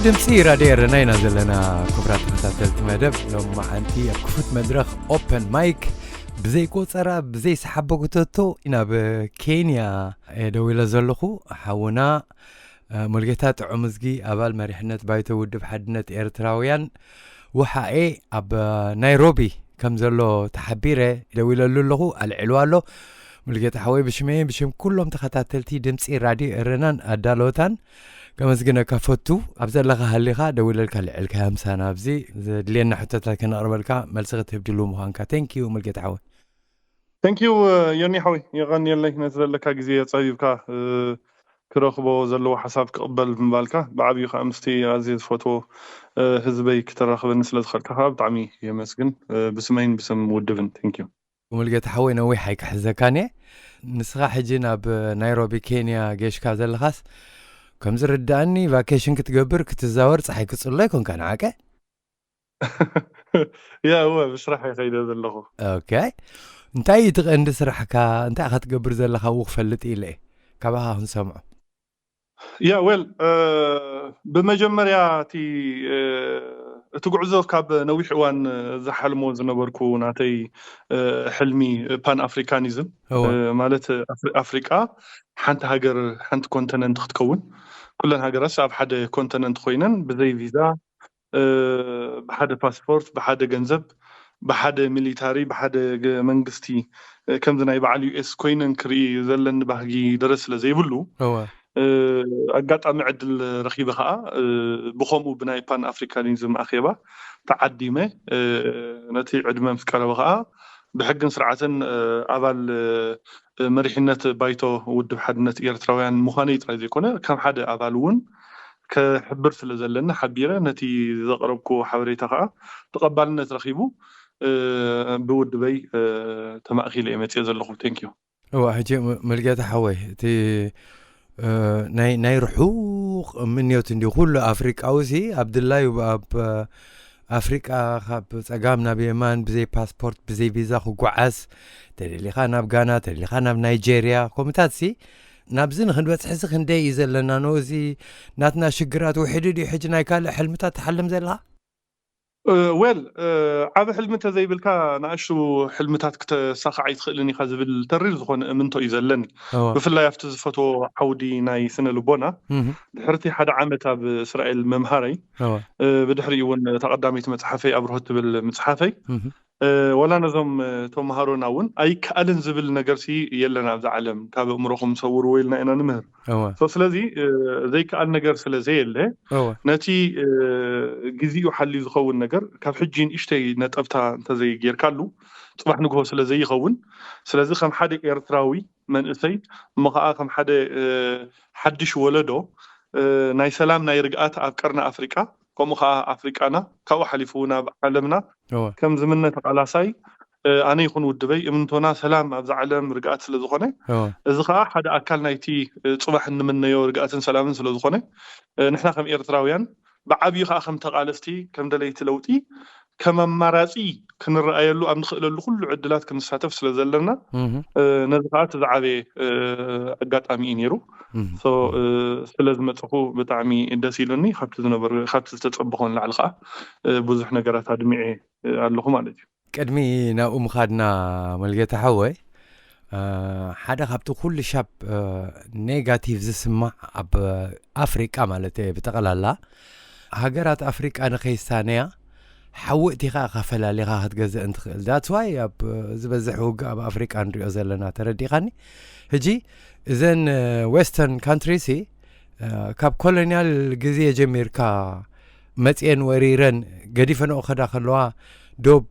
ድምፂ ራድዮ ኤረና ኢና ዘለና። ክቡራት ተኸታተልቲ መደብ ሎማዓንቲ ኣብ ክፉት መድረኽ ኦፐን ማይክ ብዘይ ቆፀራ ብዘይ ሰሓቦ ክተቶ ናብ ኬንያ እየ ደዊለ ዘለኹ። ሓውና ሙልጌታ ጥዑምዝጊ ኣባል መሪሕነት ባይቶ ውድብ ሓድነት ኤርትራውያን ውሓኤ ኣብ ናይሮቢ ከም ዘሎ ተሓቢረ ደዊለሉ ኣለኹ። ኣልዒሉ ኣሎ። ሙልጌታ ሓወይ፣ ብሽመይን ብሽም ኩሎም ተኸታተልቲ ድምፂ ራድዮ ኤረናን ኣዳለወታን ከመስግነካ ፈቱ። ኣብ ዘለኻ ሃሊኻ ደዊለልካ ልዕልካ ምሳና ኣብዚ ዘድልየና ሕቶታት ከነቕርበልካ መልሲ ክትህብ ድሉ ምዃንካ። Thank you ሙልጌታ ሓወይ። Thank you ዮኒ ሓወይ፣ የቐንየለይ ነቲ ዘለካ ግዜ ጸቢብካ ክረኽቦ ዘለዎ ሓሳብ ክቕበል ምባልካ፣ ብዓብዩ ከዓ ምስቲ ኣዝየ ዝፈትዎ ህዝበይ ክተራኽበኒ ስለ ዝኸልካ ከዓ ብጣዕሚ የመስግን። ብስመይን ብስም ውድብን። Thank you። ሙልጌታ ሓወይ፣ ነዊሕ ኣይክሕዘካን እየ። ንስኻ ሕጂ ናብ ናይሮቢ ኬንያ ጌሽካ ዘለኻስ፣ ከም ዝርድኣኒ ቫኬሽን ክትገብር ክትዛወር ፀሓይ ክፅሎ ኣይኮንካ ንዓቀ? ያ እወ፣ ብስራሕ እየ ከይደ ዘለኹ። ኦኬ። እንታይ እዩ እቲ ቀንዲ ስራሕካ? እንታይ ኢኻ ትገብር ዘለኻ? ኣብኡ ክፈልጥ ኢለ እየ ካባኻ ክንሰምዖ። ያ ዌል፣ ብመጀመርያ እቲ እቲ ጉዕዞ ካብ ነዊሕ እዋን ዝሓልሞ ዝነበርኩ ናተይ ሕልሚ ፓን ኣፍሪካኒዝም፣ ማለት ኣፍሪቃ ሓንቲ ሃገር፣ ሓንቲ ኮንቲነንት ክትከውን፣ ኩለን ሃገራት ኣብ ሓደ ኮንቲነንት ኮይነን ብዘይ ቪዛ፣ ብሓደ ፓስፖርት፣ ብሓደ ገንዘብ፣ ብሓደ ሚሊታሪ፣ ብሓደ መንግስቲ፣ ከምዚ ናይ በዓል ዩ ኤስ ኮይነን ክርኢ ዘለኒ ባህጊ ደረስ ስለ ዘይብሉ፣ ኣጋጣሚ ዕድል ረኺበ ከዓ ብኸምኡ ብናይ ፓን ኣፍሪካኒዝም ኣኼባ ተዓዲመ። ነቲ ዕድመ ምስ ቀረበ ከዓ ብሕግን ስርዓትን ኣባል መሪሕነት ባይቶ ውድብ ሓድነት ኤርትራውያን ምዃነይ ጥራይ ዘይኮነ፣ ከም ሓደ ኣባል እውን ከሕብር ስለ ዘለኒ ሓቢረ። ነቲ ዘቕረብኩዎ ሓበሬታ ከዓ ተቐባልነት ረኺቡ ብውድበይ ተማእኪለ እየ መፅየ ዘለኹ። Thank you። እዋ፣ ሕጂ ሙልጌታ ሓወይ፣ እቲ ናይ ርሑቕ ምንዮት እንዲ ኩሉ ኣፍሪቃዊ ሲ ኣብ ድላዩ ኣብ ኣፍሪቃ ካብ ጸጋም ናብ የማን ብዘይ ፓስፖርት ብዘይ ቪዛ ክጓዓዝ፣ ተደሊኻ ናብ ጋና፣ ተደሊኻ ናብ ናይጄርያ፣ ከምኡታት ሲ ናብዚ ንክንበጽሕሲ ክንደይ እዩ ዘለና? ነዚ ናትና ሽግራት ውሒዱ ድዩ ሕጂ ናይ ካልእ ሕልምታት ትሓልም ዘለኻ? ዌል፣ ዓብ ሕልሚ እንተዘይብልካ ንኣሽቱ ሕልምታት ክተሳኽዕ ኣይትኽእልን ኢኻ ዝብል ተሪር ዝኾነ እምንቶ እዩ ዘለኒ። ብፍላይ ኣብቲ ዝፈትዎ ዓውዲ ናይ ስነ ልቦና፣ ድሕርቲ ሓደ ዓመት ኣብ እስራኤል ምምሃረይ፣ ብድሕሪኡ እውን እታ ቀዳመይቲ መጽሓፈይ ኣብርሆት ትብል ምጽሓፈይ፣ ወላ ነዞም ተምሃሮና እውን ኣይከኣልን ዝብል ነገርሲ የለን ኣብዛ ዓለም። ካብ ኣእምሮኹም ሰውርዎ ኢልና ኢና ንምህር። ስለዚ ዘይከኣል ነገር ስለ ዘየለ፣ ነቲ ግዜኡ ሓልዩ ዝኸውን ነገር ካብ ሕጂ ንእሽተይ ነጠብታ እንተዘይጌርካሉ፣ ጽባሕ ንግሆ ስለ ዘይኸውን፣ ስለዚ ከም ሓደ ኤርትራዊ መንእሰይ፣ እሞ ኸዓ ከም ሓደ ሓድሽ ወለዶ፣ ናይ ሰላም ናይ ርግኣት ኣብ ቀርኒ ኣፍሪቃ፣ ከምኡ ኸዓ ኣፍሪቃና፣ ካብኡ ሓሊፉ እውን ኣብ ዓለምና ከም ዝምነ ተቓላሳይ፣ ኣነ ይኹን ውድበይ እምንቶና ሰላም ኣብዛ ዓለም ርግኣት ስለ ዝኾነ፣ እዚ ኸዓ ሓደ ኣካል ናይቲ ጽባሕ እንምነዮ ርግኣትን ሰላምን ስለ ዝኾነ፣ ንሕና ከም ኤርትራውያን ብዓብዩ ኸዓ ከም ተቓለስቲ፣ ከም ደለይቲ ለውጢ፣ ከም ኣማራጺ ክንረኣየሉ ኣብ ንኽእለሉ ኩሉ ዕድላት ክንሳተፍ ስለ ዘለና፣ ነዚ ኸዓ እቲ ዝዓበየ ኣጋጣሚ እዩ ነይሩ። ስለ ዝመፀኹ ብጣዕሚ ደስ ኢሉኒ። ካብቲ ዝነበሩ፣ ካብቲ ዝተፀበኾ ንላዕሊ ኸዓ ብዙሕ ነገራት ኣድሚዐ ኣለኹ ማለት እዩ። ቅድሚ ናብኡ ምኻድና፣ መልጌታ ሓወይ፣ ሓደ ካብቲ ኩሉ ሻብ ኔጋቲቭ ዝስማዕ ኣብ ኣፍሪቃ ማለት እየ ብጠቕላላ፣ ሃገራት ኣፍሪቃ ንኸይሳነያ ሓዊ እቲኻ ኢኻ ፈላሊኻ ክትገዝእ እንትኽእል። That's why ኣብ ዝበዝሕ ውግእ ኣብ ኣፍሪቃ ንሪኦ ዘለና፣ ተረዲኻኒ? ሕጂ እዘን ዌስተርን ካንትሪሲ ካብ ኮሎኒያል ግዜ ጀሚርካ መፅየን ወሪረን ገዲፈንኦ ከዳ ከለዋ፣ ዶብ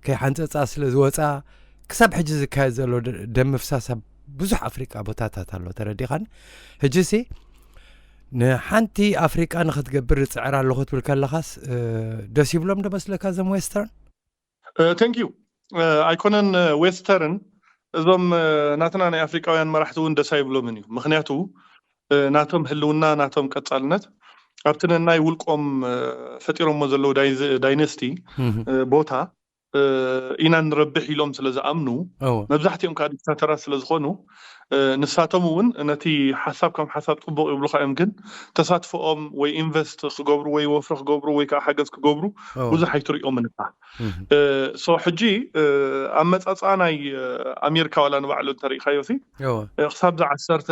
ከይሓንፀፃ ስለ ዝወፃ፣ ክሳብ ሕጂ ዝካየድ ዘሎ ደም ምፍሳስ ኣብ ብዙሕ ኣፍሪቃ ቦታታት ኣሎ። ተረዲኻኒ? ሕጂሲ ንሓንቲ ኣፍሪቃ ንኽትገብር ዝፅዕር ኣለኹ ትብል ከለኻስ፣ ደስ ይብሎም ዶ መስለካ እዞም ዌስተርን? Thank you። ኣይኮነን ዌስተርን፣ እዞም ናትና ናይ ኣፍሪቃውያን መራሕቲ እውን ደስ ኣይብሎምን እዩ። ምኽንያቱ ናቶም ህልውና፣ ናቶም ቀጻልነት ኣብቲ ነናይ ውልቆም ፈጢሮሞ ዘለዉ ዳይነስቲ ቦታ ኢና ንረብሕ ኢሎም ስለ ዝኣምኑ፣ መብዛሕትኦም ከዓ ዲክታተራት ስለ ዝኾኑ፣ ንሳቶም እውን ነቲ ሓሳብ ከም ሓሳብ ፅቡቕ ይብሉካ እዮም፣ ግን ተሳትፎኦም ወይ ኢንቨስት ክገብሩ ወይ ወፍሪ ክገብሩ ወይ ከዓ ሓገዝ ክገብሩ ብዙሕ ኣይትሪኦምን እካ። ሶ ሕጂ ኣመፃፅኣ ናይ ኣሜሪካ ዋላ ንባዕሉ እንተሪኢካዮ ሲ ክሳብ ዝዓሰርተ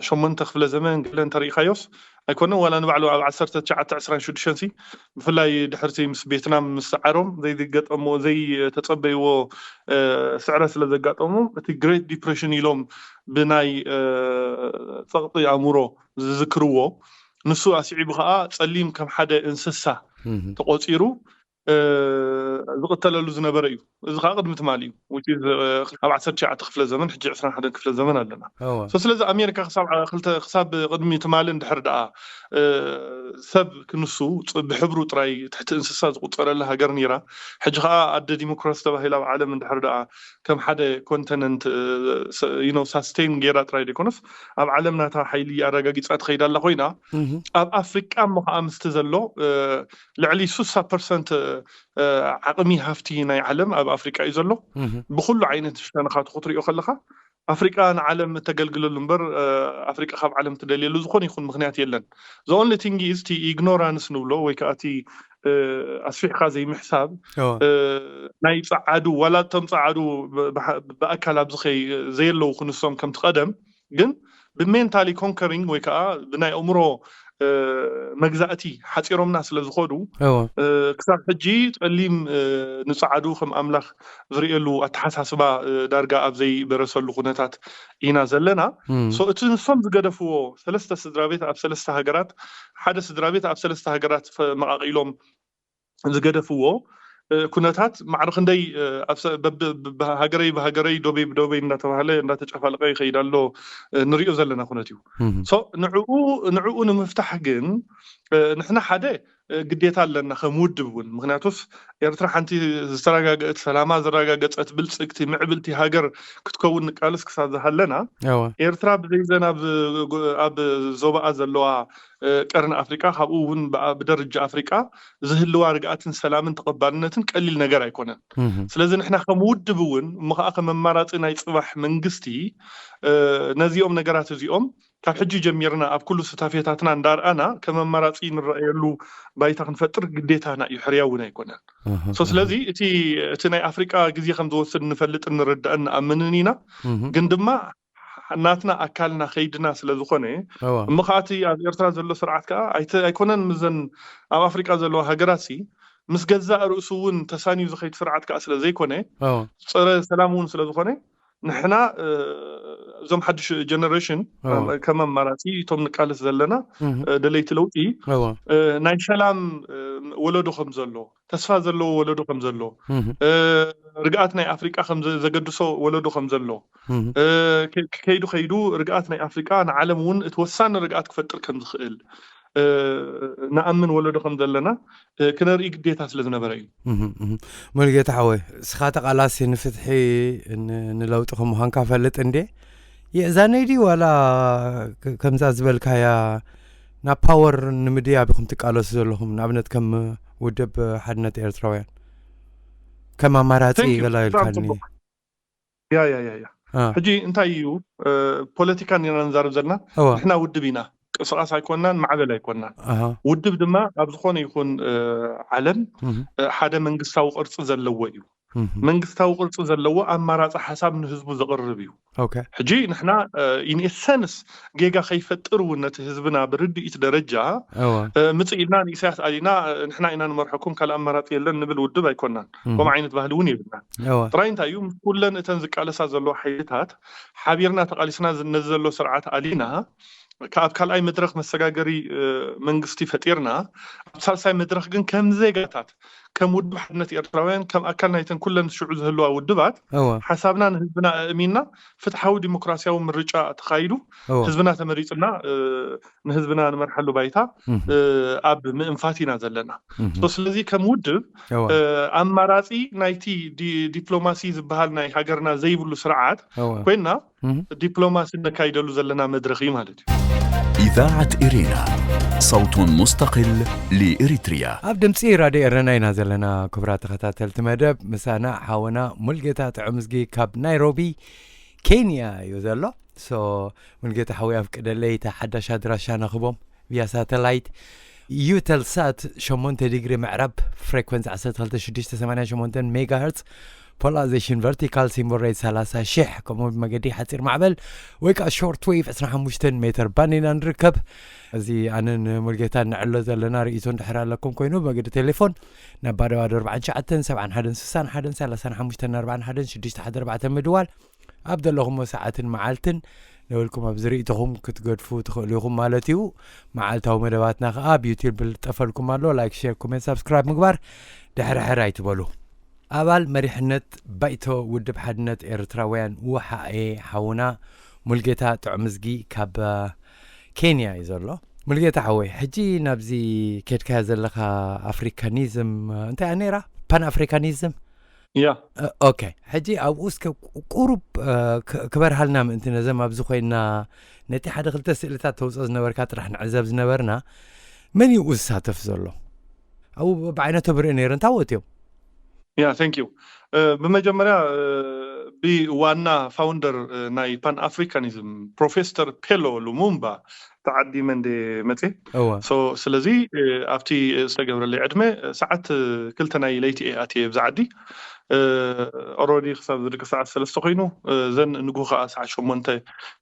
ሸሞንተ ክፍለ ዘመን ገለ እንተሪኢካዮስ ኣይኮነን ዋላ ንባዕሉ ኣብ ዓሰርተ ትሽዓተ ዕስራን ሽዱሽተን ሲ ብፍላይ ድሕርቲ ምስ ቤትናም ምስ ሰዓሮም ዘይገጠምዎ ዘይተፀበይዎ ስዕረት ስለ ዘጋጠሞም እቲ ግሬት ዲፕሬሽን ኢሎም ብናይ ፀቕጢ ኣእምሮ ዝዝክርዎ ንሱ ኣስዒቡ ከዓ ፀሊም ከም ሓደ እንስሳ ተቆፂሩ ዝቕተለሉ ዝነበረ እዩ። እዚ ከዓ ቅድሚ ትማሊ እዩ። ኣብ ዓሰርተ ትሽዓተ ክፍለ ዘመን ሕጂ ዕስራን ሓደን ክፍለ ዘመን ኣለና። ስለዚ ኣሜሪካ ክሳብ ቅድሚ ትማሊ እንድሕር ደኣ ሰብ ክንሱ ብሕብሩ ጥራይ ትሕቲ እንስሳ ዝቁፀረላ ሃገር ነይራ። ሕጂ ከዓ ኣደ ዲሞክራሲ ተባሂላ ኣብ ዓለም እንድሕር ደኣ ከም ሓደ ኮንቲነንት ሳስቴን ገይራ ጥራይ ዘይኮነስ ኣብ ዓለም ናታ ሓይሊ ኣረጋጊፃ ትኸይድ ኣላ ኮይና ኣብ ኣፍሪቃ እሞ ከዓ ምስቲ ዘሎ ልዕሊ ስሳ ፐርሰንት ዓቕሚ ሃፍቲ ናይ ዓለም ኣብ ኣፍሪቃ እዩ ዘሎ። ብኩሉ ዓይነት ሸነኻቱ ክትሪኦ ከለካ ኣፍሪቃ ንዓለም እተገልግለሉ እምበር ኣፍሪቃ ካብ ዓለም ትደልየሉ ዝኾነ ይኹን ምክንያት የለን። The only thing is እቲ ኢግኖራንስ ንብሎ ወይ ከዓ እቲ ኣስፊሕካ ዘይምሕሳብ ናይ ፀዓዱ ዋላ እቶም ፀዓዱ ብኣካል ኣብዚ ዘየለዉ ክንሶም ከምቲ ቀደም ግን ብሜንታሊ ኮንከሪንግ ወይ ከዓ ብናይ ኣእምሮ መግዛእቲ ሓፂሮምና ስለ ዝኸዱ ክሳብ ሕጂ ፀሊም ንፀዓዱ ከም ኣምላኽ ዝርእየሉ ኣተሓሳስባ ዳርጋ ኣብ ዘይበረሰሉ ኩነታት ኢና ዘለና። እቲ ንሶም ዝገደፍዎ ሰለስተ ስድራ ቤት ኣብ ሰለስተ ሃገራት ሓደ ስድራ ቤት ኣብ ሰለስተ ሃገራት መቃቂሎም ዝገደፍዎ ኩነታት ማዕረ ክንደይ ሃገረይ ብሃገረይ ዶበይ ብዶበይ እንዳተባሃለ እንዳተጨፋለቀ ይኸይድ ኣሎ ንሪኦ ዘለና ኩነት እዩ። ንዕኡ ንምፍታሕ ግን ንሕና ሓደ ግዴታ ኣለና ከም ውድብ እውን። ምክንያቱስ ኤርትራ ሓንቲ ዝተረጋገአት ሰላማ ዘረጋገፀት ብልፅግቲ ምዕብልቲ ሃገር ክትከውን ንቃልስ ክሳብ ዝሃለና ኤርትራ ብዘይዘን ኣብ ዞባኣ ዘለዋ ቀርኒ ኣፍሪቃ ካብኡ እውን ብደረጃ ኣፍሪቃ ዝህልዋ ርግኣትን ሰላምን ተቐባልነትን ቀሊል ነገር ኣይኮነን። ስለዚ ንሕና ከም ውድብ እውን እሞ ከዓ ከም ኣማራፂ ናይ ፅባሕ መንግስቲ ነዚኦም ነገራት እዚኦም ካብ ሕጂ ጀሚርና ኣብ ኩሉ ስታፌታትና እንዳርኣና ከም ኣማራፂ ንረኣየሉ ባይታ ክንፈጥር ግዴታና እዩ፣ ሕርያ እውን ኣይኮነን። ስለዚ እቲ ናይ ኣፍሪቃ ግዜ ከም ዝወስድ ንፈልጥን ንርዳእን ንኣምንን ኢና። ግን ድማ ናትና ኣካልና ከይድና ስለ ዝኾነ እሞ ከዓ እቲ ኣብ ኤርትራ ዘሎ ስርዓት ከዓ ኣይኮነን ምዘን ኣብ ኣፍሪቃ ዘለዋ ሃገራት ሲ ምስ ገዛእ ርእሱ እውን ተሳንዩ ዝኸይድ ስርዓት ከዓ ስለ ዘይኮነ ፀረ ሰላም እውን ስለ ዝኾነ ንሕና እዞም ሓድሽ ጀነሬሽን ከም ኣማራፂ እቶም ንቃለስ ዘለና ደለይቲ ለውጢ ናይ ሰላም ወለዶ ከም ዘሎ ተስፋ ዘለዎ ወለዶ ከም ዘሎ ርግኣት ናይ ኣፍሪቃ ከም ዘገድሶ ወለዶ ከም ዘሎ ከይዱ ከይዱ ርግኣት ናይ ኣፍሪቃ ንዓለም እውን እቲ ወሳኒ ርግኣት ክፈጥር ከም ዝኽእል ንኣምን ወለዶ ከም ዘለና ክነርኢ ግዴታ ስለ ዝነበረ እዩ። ሙሉጌታ ሓወይ እስኻ ተቓላሲ ንፍትሒ ንለውጢ ከም ምዃንካ ፈልጥ እንዴ? የእዛነይ ድዩ ዋላ ከምዛ ዝበልካያ ናብ ፓወር ንምድያብ ኢኹም ትቃለሱ ዘለኹም ንኣብነት ከም ውድብ ሓድነት ኤርትራውያን ከም ኣማራፂ ገላ ኢልካኒ። ያ ያ ያ ያ ሕጂ እንታይ እዩ ፖለቲካ ኢና ንዛረብ ዘለና። ንሕና ውድብ ኢና ቅስቃስ ኣይኮናን ማዕበል ኣይኮናን። ውድብ ድማ ኣብ ዝኾነ ይኹን ዓለም ሓደ መንግስታዊ ቅርፂ ዘለዎ እዩ። መንግስታዊ ቅርፂ ዘለዎ ኣማራፂ ሓሳብ ንህዝቡ ዘቕርብ እዩ። ሕጂ ንሕና ኢንኤሰንስ ጌጋ ከይፈጥር እውን ነቲ ህዝብና ብርድኢት ደረጃ ምፅእ ኢልና ንኢሳያስ ኣሊና ንሕና ኢና ንመርሐኩም ካልእ ኣማራፂ የለን ንብል ውድብ ኣይኮናን። ከምኡ ዓይነት ባህሊ እውን የብልናን። ጥራይ እንታይ እዩ ምስ ኩለን እተን ዝቃለሳ ዘለዎ ሓይልታት ሓቢርና ተቃሊስና ነዚ ዘሎ ስርዓት ኣሊና ካብ ካልኣይ መድረክ መሰጋገሪ መንግስቲ ፈጢርና ኣብ ሳልሳይ መድረክ ግን ከም ዜጋታት ከም ውድብ ሓድነት ኤርትራውያን ከም ኣካል ናይተን ኩለን ሽዑ ዝህልዋ ውድባት ሓሳብና ንህዝብና ኣእሚንና ፍትሓዊ ዲሞክራሲያዊ ምርጫ ተኻይዱ ህዝብና ተመሪፅና ንህዝብና ንመርሓሉ ባይታ ኣብ ምእንፋት ኢና ዘለና። ስለዚ ከም ውድብ ኣማራፂ ናይቲ ዲፕሎማሲ ዝበሃል ናይ ሃገርና ዘይብሉ ስርዓት ኮይና ዲፕሎማሲ ነካይደሉ ዘለና መድረኽ እዩ ማለት እዩ። إذاعة إرينا، صوت مستقل لإريتريا. ኣብ ድምፂ ራድዮ ኤረና ኢና ዘለና። ክቡራት ተኸታተልቲ መደብ፣ ምሳና ሓወና ሙልጌታ ጥዑምዝጊ ካብ ናይሮቢ ኬንያ እዩ ዘሎ። ሶ ሙልጌታ ሓወይ፣ ኣፍቅደለይ እታ ሓዳሽ ኣድራሻ ነኽቦም። ቪያ ሳተላይት ዩተልሳት ሸሞንተ ዲግሪ ምዕራብ፣ ፍሬኩንሲ ዓሰርተ ክልተ ሽዱሽተ ሰማንያ ሸሞንተ ሜጋሄርትስ፣ ፖላራይዜሽን ቨርቲካል ሲምቦል ሬት ሰላሳ ሺሕ፣ ከምኡ ብመገዲ ሓፂር ማዕበል ወይ ከዓ ሾርት ዌቭ ዕስራን ሓሙሽተን ሜትር ባንድ ኢና ንርከብ። እዚ ኣነን ሙልጌታ ንዕሎ ዘለና ርእይቶ እንድሕር ኣለኩም ኮይኑ፣ ብመገዲ ቴሌፎን ናብ ባዶ ባዶ ኣርባዓን ትሽዓተን ሰብዓን ሓደን ስሳን ሓደን ሰላሳን ሓሙሽተን ኣርባዓን ሓደን ሽዱሽተ ሓደ ኣርባዕተ ምድዋል፣ ኣብ ዘለኹሞ ሰዓትን መዓልትን ንብልኩም ኣብዚ ርእይቶኹም ክትገድፉ ትኽእሉ ኢኹም ማለት እዩ። መዓልታዊ መደባትና ከዓ ኣብ ዩቲዩብ ልጠፈልኩም ኣሎ። ላይክ፣ ሼር፣ ኮሜንት፣ ሳብስክራይብ ምግባር ድሕርሕር ኣይትበሉ። ኣባል መሪሕነት ባይቶ ውድብ ሓድነት ኤርትራውያን ውሓኤ ሓውና ሙልጌታ ጥዑምዝጊ ካብ ኬንያ እዩ ዘሎ። ሙልጌታ ሓወይ፣ ሕጂ ናብዚ ከድካዮ ዘለኻ ኣፍሪካኒዝም እንታይ እያ ነይራ? ፓን ኣፍሪካኒዝም? ያ ኦኬ፣ ሕጂ ኣብኡ እስከ ቁሩብ ክበርሃልና ምእንቲ፣ ነዘም ኣብዚ ኮይና ነቲ ሓደ ክልተ ስእልታት ተውፅኦ ዝነበርካ ጥራሕ ንዕዘብ ዝነበርና፣ መን እዩ ዝሳተፍ ዘሎ? ኣብኡ ብዓይነቶም ርኢ ነይረ። እንታይ ወት እዮም? ያ thank you። ብመጀመርያ ብዋና ፋውንደር ናይ ፓን ኣፍሪካኒዝም ፕሮፌሰር ፔሎ ሉሙምባ ተዓዲመ እንደ መፅእ። እወ So ስለዚ ኣብቲ ዝተገብረለይ ዕድመ ሰዓት ክልተ ናይ ለይቲ እየ ኣትየ ብዛ ዓዲ። ኦሮዲ ክሳብ ዝድቂ ሰዓት ሰለስተ ኮይኑ፣ ዘን ንጉ ከዓ ሰዓት ሸሞንተ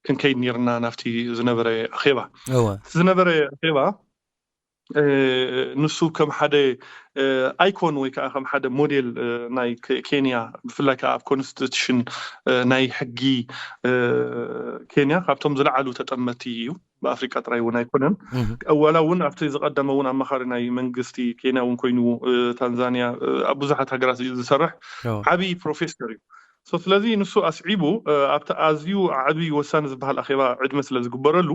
ክንከይድ ነርና ናብቲ ዝነበረ ኣኼባ። እወ ዝነበረ ኣኼባ ንሱ ከም ሓደ ኣይኮን ወይ ከዓ ከም ሓደ ሞዴል ናይ ኬንያ፣ ብፍላይ ከዓ ኣብ ኮንስቲቱሽን ናይ ሕጊ ኬንያ ካብቶም ዝለዓሉ ተጠመቲ እዩ። ብኣፍሪቃ ጥራይ እውን ኣይኮነን። ዋላ እውን ኣብቲ ዝቀደመ እውን ኣማኻሪ ናይ መንግስቲ ኬንያ እውን ኮይኑ፣ ታንዛኒያ፣ ኣብ ብዙሓት ሃገራት እዩ ዝሰርሕ። ዓብዪ ፕሮፌሰር እዩ። ስለዚ ንሱ ኣስዒቡ ኣብቲ ኣዝዩ ዓብዪ ወሳኒ ዝበሃል ኣኼባ ዕድመ ስለ ዝግበረሉ፣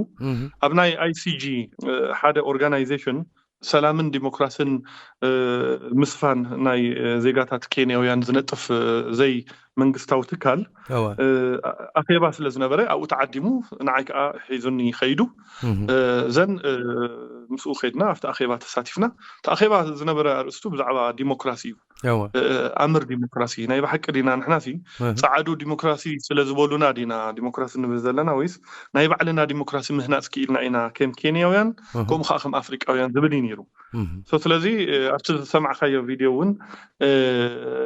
ኣብ ናይ ኣይሲጂ ሓደ ኦርጋናይዜሽን ሰላምን ዲሞክራሲን ምስፋን ናይ ዜጋታት ኬንያውያን ዝነጥፍ ዘይ መንግስታዊ ትካል ኣኼባ ስለ ዝነበረ ኣብኡ ተዓዲሙ፣ ንዓይ ከዓ ሒዙኒ ከይዱ። ዘን ምስኡ ከይድና ኣብቲ ኣኼባ ተሳቲፍና። እቲ ኣኼባ ዝነበረ ኣርእስቱ ብዛዕባ ዲሞክራሲ እዩ። ኣምር ዲሞክራሲ ናይ ብሓቂ ዲና ንሕናሲ ፃዓዱ ዲሞክራሲ ስለ ዝበሉና ዲና ዲሞክራሲ ንብል ዘለና፣ ወይስ ናይ ባዕልና ዲሞክራሲ ምህናፅ ክኢልና ኢና ከም ኬንያውያን፣ ከምኡ ከዓ ከም ኣፍሪቃውያን ዝብል እዩ ነይሩ። ስለዚ ኣብቲ ዝሰማዕካዮ ቪድዮ እውን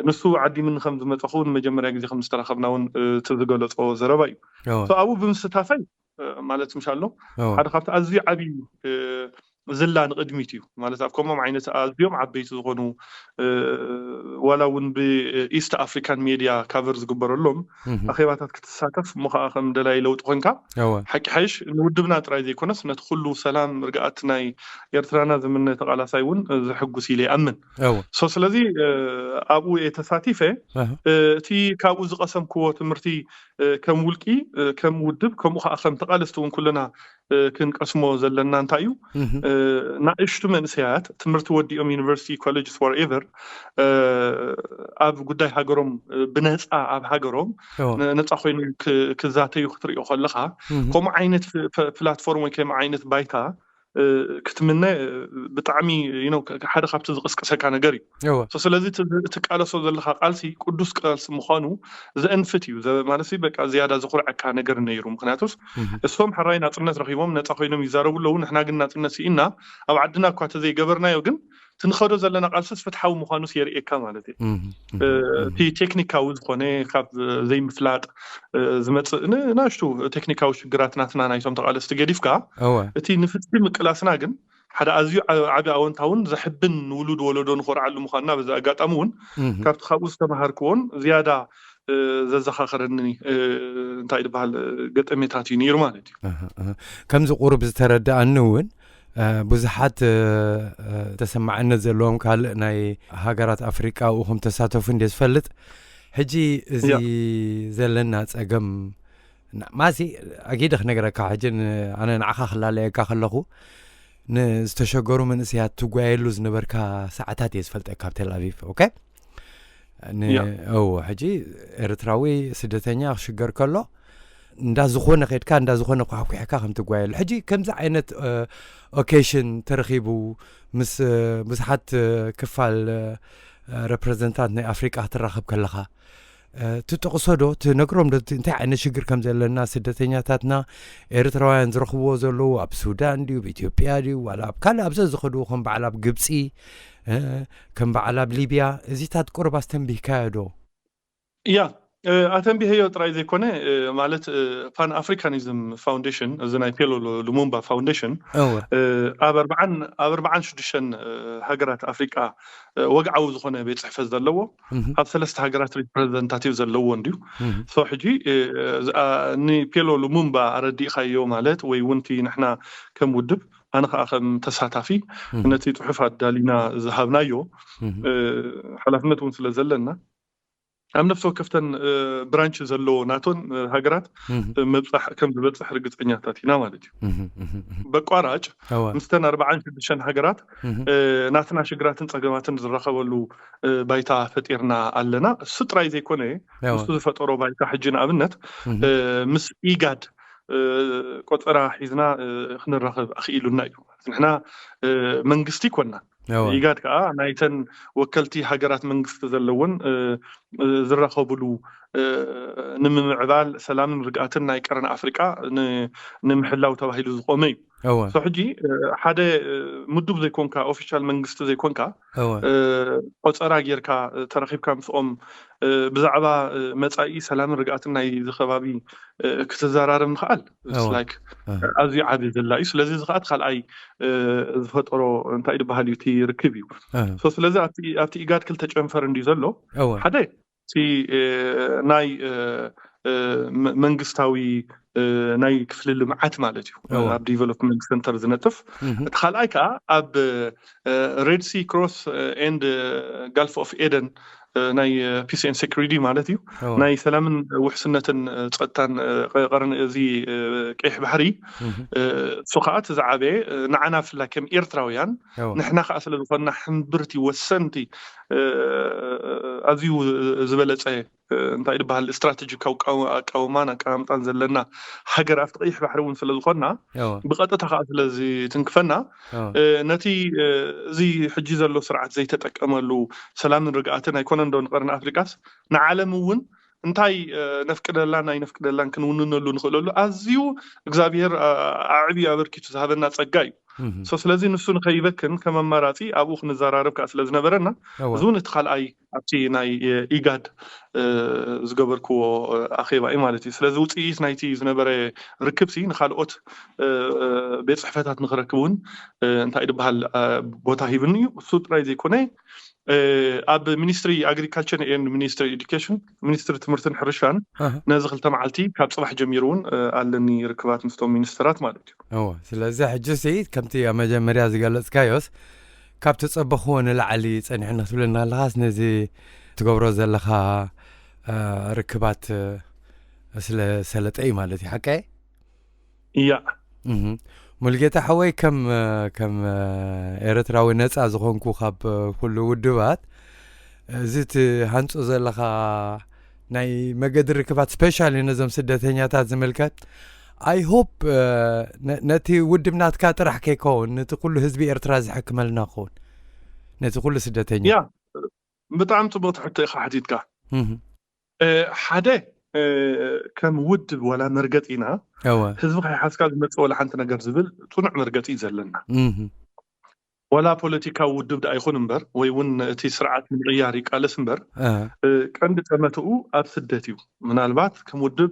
ንሱ ዓዲምኒ ከም ዝመፀኹ ንመጀመርያ ግዜ ከም ዝተራኸብና እውን እቲ ዝገለፆ ዘረባ እዩ። ኣብኡ ብምስታፈይ ማለት ምሻሎ ሓደ ካብቲ ኣዝዩ ዓብዪ ዝላ ንቅድሚት እዩ። ማለት ኣብ ከምኦም ዓይነት ኣዝዮም ዓበይቲ ዝኾኑ ዋላ እውን ብኢስት ኣፍሪካን ሜድያ ካቨር ዝግበረሎም ኣኼባታት ክትሳተፍ፣ እሞ ከዓ ከም ደላይ ለውጢ ኮንካ ሓቂ ሓይሽ ንውድብና ጥራይ ዘይኮነስ ነቲ ኩሉ ሰላም ርግኣት ናይ ኤርትራና ዝምነ ተቃላሳይ እውን ዝሕጉስ ኢለ ይኣምን። ስለዚ ኣብኡ እየ ተሳቲፈ። እቲ ካብኡ ዝቀሰምክዎ ትምህርቲ ከም ውልቂ፣ ከም ውድብ፣ ከምኡ ከዓ ከም ተቃለስቲ እውን ኩልና ክንቀስሞ ዘለና እንታይ እዩ፣ ናእሽቱ መንእሰያት ትምህርቲ ወዲኦም ዩኒቨርሲቲ ኮሌጅ ፎርኤቨር ኣብ ጉዳይ ሃገሮም ብነፃ ኣብ ሃገሮም ነፃ ኮይኖም ክዛተዩ ክትሪኦ ከለካ፣ ከምኡ ዓይነት ፕላትፎርም ወይ ከምኡ ዓይነት ባይታ ክትምነ ብጣዕሚ ሓደ ካብቲ ዝቅስቅሰካ ነገር እዩ። ስለዚ ትቃለሶ ዘለካ ቃልሲ ቅዱስ ቃልሲ ምኳኑ ዘእንፍት እዩ። ማለት በቃ ዝያዳ ዝኩርዐካ ነገር ነይሩ። ምክንያቱስ እሶም ሕራይ ናፅነት ረኪቦም ነፃ ኮይኖም ይዛረቡ ኣለዉ። ንሕና ግን ናፅነት ስኢና ኣብ ዓድና እኳ ተዘይገበርናዮ ግን ትንኸዶ ዘለና ቃልስስ ፍትሓዊ ምኳኑስ የርእየካ ማለት እዩ። እቲ ቴክኒካዊ ዝኾነ ካብ ዘይምፍላጥ ዝመፅእ ንናሽቱ ቴክኒካዊ ሽግራት ናትና ናይቶም ተቃለስቲ ገዲፍካ፣ እቲ ንፍትሒ ምቅላስና ግን ሓደ ኣዝዩ ዓቢ ኣወንታውን ዘሕብን ንውሉድ ወለዶ ንኮርዓሉ ምዃንና በዚ ኣጋጣሚ እውን ካብቲ ካብኡ ዝተምሃርክዎን ዝያዳ ዘዘኻኸረኒ እንታይ ዝበሃል ገጠሜታት እዩ ነይሩ ማለት እዩ። ከምዚ ቁሩብ ዝተረዳኣኒ እውን ብዙሓት ተሰማዕነት ዘለዎም ካልእ ናይ ሃገራት ኣፍሪቃ ኣብኡ ከም ተሳተፉ እንደ ዝፈልጥ፣ ሕጂ እዚ ዘለና ጸገም ማሲ ኣጊደ ክነግረካ፣ ሕጂ ኣነ ንዓኻ ክላለየካ ከለኹ ንዝተሸገሩ መንእሰያት ትጓየሉ ዝነበርካ ሰዓታት እየ ዝፈልጠካ ኣብ ቴል ኣቪቭ። ኦኬ እወ፣ ሕጂ ኤርትራዊ ስደተኛ ክሽገር ከሎ እንዳ ዝኾነ ከድካ እንዳ ዝኾነ ኳሕኩሕካ ከም ትጓየሉ። ሕጂ ከምዚ ዓይነት ኦኬሽን ተረኺቡ ምስ ብዙሓት ክፋል ሬፕሬዘንታት ናይ ኣፍሪቃ ክትራኸብ ከለኻ ትጠቕሶ ዶ ትነግሮም ዶ? እንታይ ዓይነት ሽግር ከም ዘለና ስደተኛታትና ኤርትራውያን ዝረኽብዎ ዘለዉ ኣብ ሱዳን ድዩ፣ ኣብ ኢትዮጵያ ድዩ፣ ዋላ ኣብ ካልእ ኣብዘ ዝኸድዎ ከም በዓል ኣብ ግብፂ ከም በዓል ኣብ ሊብያ እዚታት ቁርብ ኣስተንቢህካዮ ዶ? እያ ኣተንቢሀዮ ጥራይ ዘይኮነ ማለት ፓን ኣፍሪካኒዝም ፋውንዴሽን እዚ ናይ ፔሎ ሉሙምባ ፋውንዴሽን ኣብ ኣርባዓን ሽዱሽተን ሃገራት ኣፍሪቃ ወግዓዊ ዝኾነ ቤት ፅሕፈት ዘለዎ ኣብ ሰለስተ ሃገራት ሪፕሬዘንታቲቭ ዘለዎ እንድዩ። ሶ ሕጂ ንፔሎ ሉሙምባ ኣረዲእኻዮ ማለት ወይ እውን እቲ ንሕና ከም ውድብ ኣነ ከዓ ከም ተሳታፊ ነቲ ፅሑፍ ኣዳሊና ዝሃብናዮ ሓላፍነት እውን ስለ ዘለና ኣብ ነፍሲ ወከፍተን ብራንች ዘለዎ ናቶን ሃገራት ምብፃሕ ከም ዝበፅሕ ርግፀኛታት ኢና ማለት እዩ። በቋራጭ ምስተን ኣርባዓን ሽዱሽተን ሃገራት ናትና ሽግራትን ፀገማትን ዝራኸበሉ ባይታ ፈጢርና ኣለና። እሱ ጥራይ ዘይኮነ እሱ ዝፈጠሮ ባይታ ሕጂ ንኣብነት ምስ ኢጋድ ቆፀራ ሒዝና ክንራኸብ ኣኽኢሉና እዩ። ንሕና መንግስቲ ኮና ኢጋድ ከዓ ናይተን ወከልቲ ሃገራት መንግስቲ ዘለውን ዝራኸብሉ ንምምዕባል ሰላምን ርግኣትን ናይ ቀረን ኣፍሪቃ ንምሕላው ተባሂሉ ዝቆመ እዩ። ሕጂ ሓደ ምዱብ ዘይኮንካ ኦፊሻል መንግስቲ ዘይኮንካ ቆፀራ ጌርካ ተረኪብካ ምስኦም ብዛዕባ መፃኢ ሰላምን ርግኣትን ናይ ዝከባቢ ክትዘራረብ ምክኣል ኣዝዩ ዓቢ ዘላ እዩ። ስለዚ እዚ ከዓ ካልኣይ ዝፈጠሮ እንታይ ዝበሃል እዩ እቲ ርክብ እዩ። ስለዚ ኣብቲ ኢጋድ ክልተ ጨንፈር እንድዩ ዘሎ ሓደ እቲ ናይ መንግስታዊ ናይ ክፍሊ ልምዓት ማለት እዩ ኣብ ዲቨሎፕመንት ሰንተር ዝነጥፍ። እቲ ካልኣይ ከዓ ኣብ ሬድ ሲ ክሮስ ኤንድ ጋልፍ ኦፍ ኤደን ናይ ፒስ ኤንድ ሴኩሪቲ ማለት እዩ ናይ ሰላምን ውሕስነትን ፀጥታን ቀረን እዚ ቀይሕ ባሕሪ እሱ ከዓ እቲ ዝዓበየ ንዓና ብፍላይ ከም ኤርትራውያን ንሕና ከዓ ስለ ዝኾንና ሕምብርቲ ወሰንቲ ኣዝዩ ዝበለፀ እንታይ ዝበሃል ስትራቴጂካዊ ኣቃውማን ኣቀማምጣን ዘለና ሃገር ኣብቲ ቀይሕ ባሕሪ እውን ስለ ዝኾንና ብቐጥታ ከዓ ስለዚ ትንክፈና ነቲ እዚ ሕጂ ዘሎ ስርዓት ዘይተጠቀመሉ ሰላምን ርግኣትን ኣይኮነን ዶ ንቀርኒ ኣፍሪቃስ ንዓለም እውን እንታይ ነፍቅደላን ኣይነፍቅደላን ክንውንነሉ ንኽእለሉ ኣዝዩ እግዚኣብሔር ኣዕብዩ ኣበርኪቱ ዝሃበና ጸጋ እዩ። ስለዚ ንሱ ንኸይበክን ከም ኣማራፂ ኣብኡ ክንዘራረብ ከዓ ስለ ዝነበረና እዚ እውን እቲ ካልኣይ ኣብቲ ናይ ኢጋድ ዝገበርክዎ ኣኼባ እዩ ማለት እዩ። ስለዚ ውፅኢት ናይቲ ዝነበረ ርክብሲ ንካልኦት ቤት ፅሕፈታት ንክረክብ እውን እንታይ ዝበሃል ቦታ ሂብኒ እዩ። እሱ ጥራይ ዘይኮነ ኣብ ሚኒስትሪ ኣግሪካልቸር ኤንድ ሚኒስትሪ ኤዱኬሽን ሚኒስትሪ ትምህርትን ሕርሻን ነዚ ክልተ መዓልቲ ካብ ፅባሕ ጀሚሩ እውን ኣለኒ ርክባት ምስቶም ሚኒስትራት ማለት እዩ። ስለዚ ሕጂ ሲ ከምቲ ኣብ መጀመርያ ዝገለፅካዮስ ካብ ተፀበኽዎ ንላዕሊ ፀኒሑ ንክትብለና ኣለኻስ ነዚ ትገብሮ ዘለኻ ርክባት ስለ ሰለጠ እዩ ማለት እዩ ሓቀ እያ ሙልጌታ ሓወይ ከም ከም ኤርትራዊ ነፃ ዝኾንኩ ካብ ኩሉ ውድባት እዚ ትሃንፁ ዘለኻ ናይ መገዲ ርክባት ስፔሻሊ ነዞም ስደተኛታት ዝምልከት ኣይ ሆፕ ነቲ ውድብ ናትካ ጥራሕ ከይከውን ነቲ ኩሉ ህዝቢ ኤርትራ ዝሕክመልና ክኸውን ነቲ ኩሉ ስደተኛ ያ ብጣዕሚ ፅቡቅ ትሕቶ ኢካ ሓቲትካ ሓደ ከም ውድብ ዋላ መርገፂ ኢና ህዝቢ ከይሓዝካ ዝመፅእ ዋላ ሓንቲ ነገር ዝብል ፅኑዕ መርገፂ እዩ ዘለና ዋላ ፖለቲካዊ ውድብ ዳ ኣይኹን እምበር ወይ እውን እቲ ስርዓት ንምቕያር ይቃለስ እምበር ቀንዲ ጠመትኡ ኣብ ስደት እዩ ምናልባት ከም ውድብ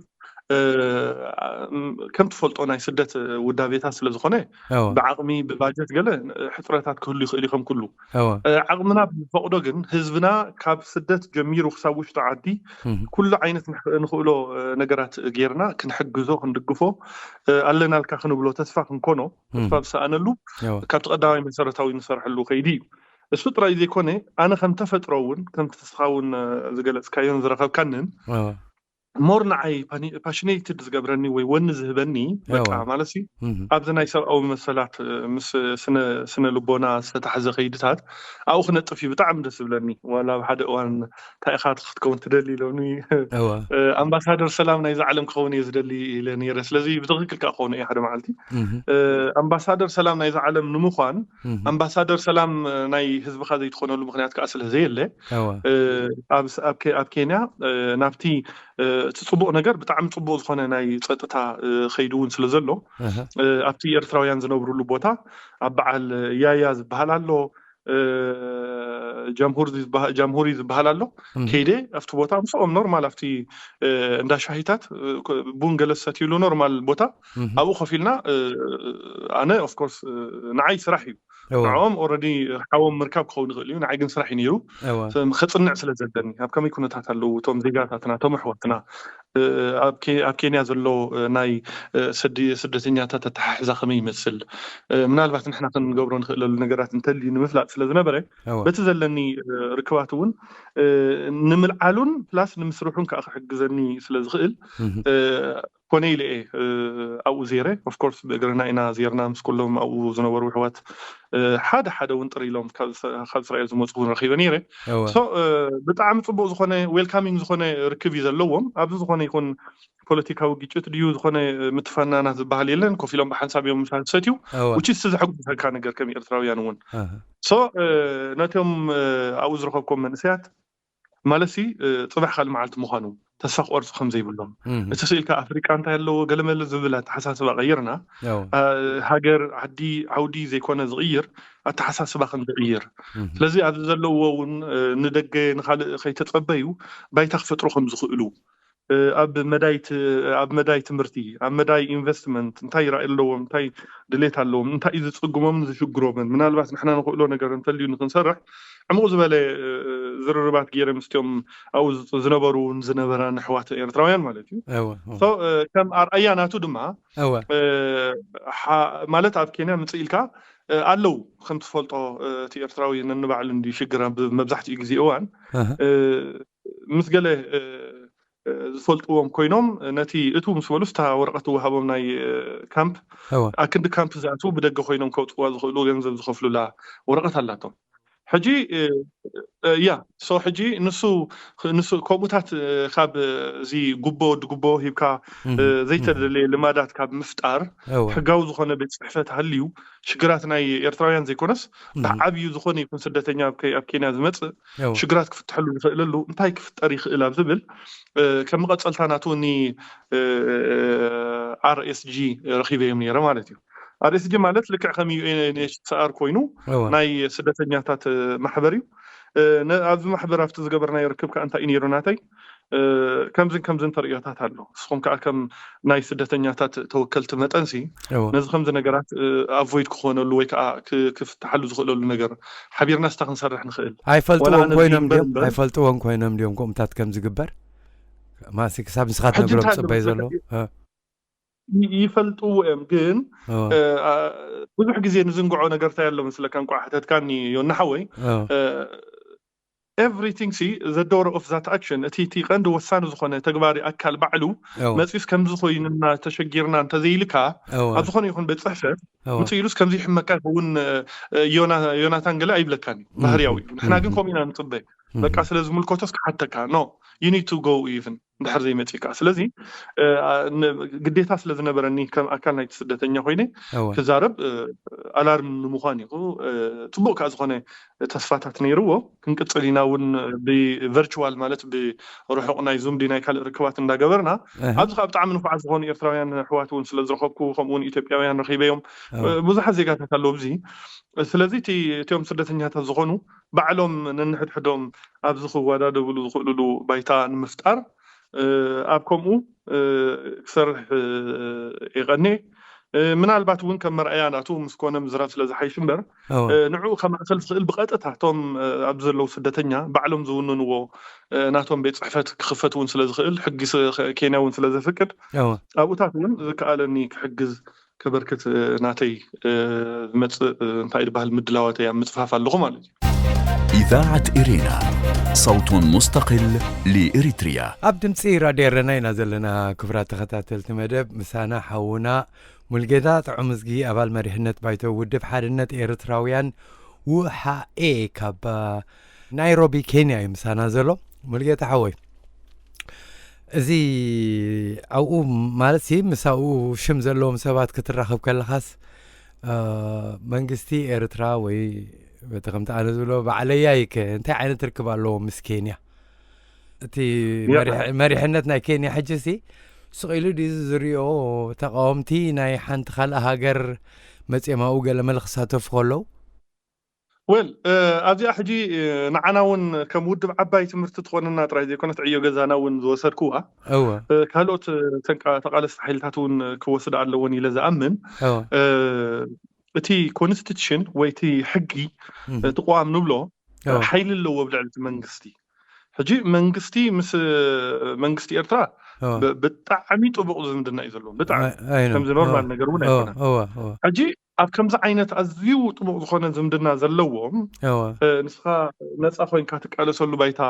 ከም ትፈልጦ ናይ ስደት ውዳቤታት ስለ ዝኾነ ብዓቕሚ ብባጀት ገለ ሕፅረታት ክህሉ ይኽእል እዩ ከም ኩሉ ዓቕምና ብዝፈቕዶ ግን ህዝብና ካብ ስደት ጀሚሩ ክሳብ ውሽጢ ዓዲ ኩሉ ዓይነት ንኽእሎ ነገራት ጌርና ክንሕግዞ ክንድግፎ ኣለናልካ ክንብሎ ተስፋ ክንኮኖ ተስፋ ዝሰኣነሉ ካብቲ ቀዳማይ መሰረታዊ ንሰርሐሉ ከይዲ እዩ እሱ ጥራይ ዘይኮነ ኣነ ከም ተፈጥሮ እውን ከም ተስኻ እውን ዝገለፅካዮን ዝረኸብካንን ሞር ንዓይ ፓሽኔትድ ዝገብረኒ ወይ ወኒ ዝህበኒ በቃ ማለት ኣብዚ ናይ ሰብኣዊ መሰላት ምስ ስነ ልቦና ዝተታሕዘ ከይድታት ኣብኡ ክነጥፍ እዩ ብጣዕሚ ደስ ዝብለኒ። ዋላ ኣብ ሓደ እዋን እንታይ ኢኻ ክትከውን ትደሊ ኢሎኒ። ኣምባሳደር ሰላም ናይዚ ዓለም ክኸውን እየ ዝደሊ ኢለ ነይረ። ስለዚ ብትኽክል ከዓ ክኸውን እየ ሓደ መዓልቲ ኣምባሳደር ሰላም ናይዚ ዓለም ንምዃን ኣምባሳደር ሰላም ናይ ህዝብኻ ዘይትኾነሉ ምክንያት ከዓ ስለ ዘየለ ኣብ ኬንያ ናብቲ እቲ ፅቡቕ ነገር ብጣዕሚ ፅቡቕ ዝኾነ ናይ ፀጥታ ከይዱ እውን ስለ ዘሎ ኣብቲ ኤርትራውያን ዝነብሩሉ ቦታ ኣብ በዓል ያያ ዝበሃል ኣሎ፣ ጃምሁሪ ዝበሃል ኣሎ። ከይደ ኣብቲ ቦታ ምስኦም ኖርማል ኣብቲ እንዳ ሻሂታት ቡን ገለ ዝሰትይሉ ኖርማል ቦታ ኣብኡ ኮፍ ኢልና ኣነ ኦፍኮርስ ንዓይ ስራሕ እዩ ንዕኦም ኦረዲ ሓዎም ምርካብ ክኸውን ይኽእል እዩ። ንዓይ ግን ስራሕ እዩ ነይሩ። ከፅንዕ ስለ ዘለኒ ኣብ ከመይ ኩነታት ኣለዉ እቶም ዜጋታትና እቶም ኣሕዋትና ኣብ ኬንያ ዘሎ ናይ ስደተኛታት ኣተሓሕዛ ከመይ ይመስል ምናልባት ንሕና ክንገብሮ ንኽእለሉ ነገራት እንተልዩ ንምፍላጥ ስለ ዝነበረ በቲ ዘለኒ ርክባት እውን ንምልዓሉን ፕላስ ንምስርሑን ከዓ ክሕግዘኒ ስለ ዝኽእል ኮነ ኢለ እየ ኣብኡ ዜረ ኦፍኮርስ ብእግርና ኢና ዜርና ምስ ኩሎም ኣብኡ ዝነበሩ ኣሕዋት ሓደ ሓደ እውን ጥሪ ኢሎም ካብ እስራኤል ዝመፁ እውን ረኪበ ነይረ። ብጣዕሚ ፅቡቅ ዝኾነ ዌልካሚንግ ዝኾነ ርክብ እዩ ዘለዎም። ኣብዚ ዝኾነ ይኹን ፖለቲካዊ ግጭት ድዩ ዝኾነ ምትፋናናት ዝበሃል የለን። ኮፍ ኢሎም ብሓንሳብ እዮም ምሳ ዝሰትዩ። ውችስ ዘሐጉሰካ ነገር ከም ኤርትራውያን እውን ነቶም ኣብኡ ዝረኸብኩም መንእሰያት ማለት ሲ ፅባሕ ካልእ መዓልቲ ምዃኑ ተስፋ ክቆርፁ ከም ዘይብሎም እቲ ስኢልካ ኣፍሪቃ እንታይ ኣለዎ ገለመለ ዝብል ኣተሓሳስባ ቀይርና ሃገር ዓዲ ዓውዲ ዘይኮነ ዝቕይር ኣተሓሳስባ ከም ዝቕይር ስለዚ ኣብዚ ዘለዎ እውን ንደገ ንካልእ ከይተፀበዩ ባይታ ክፈጥሩ ከም ዝኽእሉ ኣብ መዳይ ኣብ መዳይ ትምህርቲ ኣብ መዳይ ኢንቨስትመንት እንታይ ይረኣዩ ኣለዎም እንታይ ድሌት ኣለዎም እንታይ እዩ ዝፅግሞምን ዝሽግሮምን ምናልባት ንሕና ንኽእሎ ነገር እንተልዩ ንክንሰርሕ ዕሙቕ ዝበለ ዝርርባት ገይረ ምስቲኦም ኣብኡ ዝነበሩ ዝነበራን ኣሕዋት ኤርትራውያን ማለት እዩ። ከም ኣርኣያ ናቱ ድማ ማለት ኣብ ኬንያ ምፅእ ኢልካ ኣለዉ ከም ትፈልጦ እቲ ኤርትራዊ ነንባዕሉ እንዲ ሽግር መብዛሕትኡ ግዜ እዋን ምስ ገለ ዝፈልጥዎም ኮይኖም ነቲ እቱ ምስ በሉ ስታ ወረቐት ዝወሃቦም ናይ ካምፕ ኣክንዲ ካምፕ ዝኣትዉ ብደገ ኮይኖም ከውፅዋ ዝኽእሉ ገንዘብ ዝኸፍሉላ ወረቐት ኣላቶም። ሕጂ ያ ሶ ሕጂ ንሱ ንሱ ከምኡታት ካብ እዚ ጉቦ ወዲ ጉቦ ሂብካ ዘይተደለየ ልማዳት ካብ ምፍጣር ሕጋዊ ዝኾነ ቤት ፅሕፈት ሃልዩ ሽግራት ናይ ኤርትራውያን ዘይኮነስ ብዓብዩ ዝኾነ ይኹን ስደተኛ ኣብ ኬንያ ዝመፅእ ሽግራት ክፍትሐሉ ዝኽእለሉ እንታይ ክፍጠር ይኽእል ኣብ ዝብል ከም መቐፀልታ ናቱ ኒ ኣር ኤስ ጂ ረኺበዮም ነይረ ማለት እዩ። ኣር ኤስ ጂ ማለት ልክዕ ከም ዩ ኤን ኤች ሲ ኣር ኮይኑ ናይ ስደተኛታት ማሕበር እዩ። ኣብዚ ማሕበር ኣብቲ ዝገበርናዮ ርክብ ከዓ እንታይ እዩ ነይሩ ናተይ ከምዝን ከምዝን ተርእዮታት ኣሎ። ንስኹም ከዓ ከም ናይ ስደተኛታት ተወከልቲ መጠንሲ ነዚ ከምዚ ነገራት ኣቮይድ ክኾነሉ ወይ ከዓ ክፍትሓሉ ዝኽእለሉ ነገር ሓቢርና ስታ ክንሰርሕ ንኽእል። ኣይፈልጥዎም ኮይኖም ድዮም? ኣይፈልጥዎም ኮይኖም ድዮም ከምኡታት ከም ዝግበር ማሲ ክሳብ ንስኻ ትነግሮም ዝፅበይ ዘሎ ይፈልጥዎ እዮም ግን ብዙሕ ግዜ ንዝንግዖ ነገር እንታይ ኣሎ መስለካ እንቋዕ ሕተትካኒ ዮና ሓወይ everything ሲ the door of that action እቲ እቲ ቀንዲ ወሳኒ ዝኾነ ተግባሪ ኣካል ባዕሉ መፂስ ከምዚ ኮይኑና ተሸጊርና እንተዘይልካ ኣብ ዝኾነ ይኹን ቤት ፅሕፈት ምፅኢሉስ ከምዚ ይሕመካ ይኸውን ዮናታን ገለ ኣይብለካን እዩ ባህርያዊ እዩ። ንሕና ግን ከምኡ ኢና ንፅበ በቃ ስለ ዝምልከቶስ ክሓተካ no you need to go even እንድሕር ዘይመፅእካ ስለዚ ግዴታ ስለ ዝነበረኒ ከም ኣካል ናይቲ ስደተኛ ኮይነ ክዛረብ ኣላርም ንምዃን እዩ። ፅቡቅ ከዓ ዝኾነ ተስፋታት ነይርዎ ክንቅፅል ኢና እውን ብቨርቹዋል ማለት ብርሑቕ ናይ ዙም ዲ ናይ ካልእ ርክባት እንዳገበርና ኣብዚ ከዓ ብጣዕሚ ንፉዓት ዝኾኑ ኤርትራውያን ኣሕዋት እውን ስለ ዝረኸብኩ ከምኡ እውን ኢትዮጵያውያን ረኺበዮም ብዙሓት ዜጋታት ኣለዉ ኣብዚ ስለዚ እቲኦም ስደተኛታት ዝኾኑ ባዕሎም ነንሕድሕዶም ኣብዚ ክወዳደብሉ ዝኽእልሉ ባይታ ንምፍጣር ኣብ ከምኡ ክሰርሕ ይቐኒ ምናልባት እውን ከም መርኣያ ናቱ ምስ ኮነ ምዝራብ ስለ ዝሓይሽ እምበር ንዕኡ ከማእከል ዝኽእል ብቐጥታ እቶም ኣብ ዘለዉ ስደተኛ ባዕሎም ዝውንንዎ ናቶም ቤት ፅሕፈት ክኽፈት እውን ስለ ዝኽእል ሕጊ ኬንያ እውን ስለ ዘፍቅድ ኣብኡታት እውን ዝከኣለኒ ክሕግዝ ከበርክት ናተይ ዝመፅእ እንታይ ዝበሃል ምድላዋተይ ኣብ ምፅፋፍ ኣለኹ ማለት እዩ። إذاعة إرينا، صوت مستقل لإريتريا. ኣብ ድምፂ ራድዮ ኤረና ኢና ዘለና። ክቡራት ተኸታተልቲ መደብ፣ ምሳና ሓውና ሙልጌታ ጥዑምዝጊ፣ ኣባል መሪሕነት ባይቶ ውድብ ሓድነት ኤርትራውያን፣ ውሓኤ፣ ካብ ናይሮቢ ኬንያ እዩ ምሳና ዘሎ። ሙልጌታ ሓወይ፣ እዚ ኣብኡ ማለት ሲ ምሳኡ ሽም ዘለዎም ሰባት ክትራኸብ ከለኻስ፣ መንግስቲ ኤርትራ ወይ በቲ ከምቲ ኣነ ዝብሎ ባዕለያይ ከ እንታይ ዓይነት ርክብ ኣለዎ ምስ ኬንያ? እቲ መሪሕነት ናይ ኬንያ ሕጂ ሲ ስቕ ኢሉ ድዩ ዝሪኦ? ተቃወምቲ ናይ ሓንቲ ካልእ ሃገር መፅኦም ኣብኡ ገለ መለ ክሳተፉ ከለዉ? ወል ኣብዚኣ ሕጂ ንዓና እውን ከም ውድብ ዓባይ ትምህርቲ ትኾነና ጥራይ ዘይኮነት ዕዮ ገዛና እውን ዝወሰድኩዋ እወ ካልኦት ተቃለስቲ ሓይልታት እውን ክወስዳ ኣለዎን ኢለ ዝኣምን። እወ እቲ ኮንስቲቱሽን ወይ እቲ ሕጊ እቲ ቅዋም ንብሎ ሓይሊ ኣለዎ ኣብ ልዕሊ እቲ መንግስቲ። ሕጂ መንግስቲ ምስ መንግስቲ ኤርትራ ብጣዕሚ ጥቡቕ ዝምድና እዩ ዘለዎም። ብጣዕሚ ከምዚ ኖርማል ነገር እውን ኣይኮነን። ሕጂ ኣብ ከምዚ ዓይነት ኣዝዩ ጥቡቕ ዝኾነ ዝምድና ዘለዎም ንስኻ ነፃ ኮይንካ ትቃለሰሉ ባይታ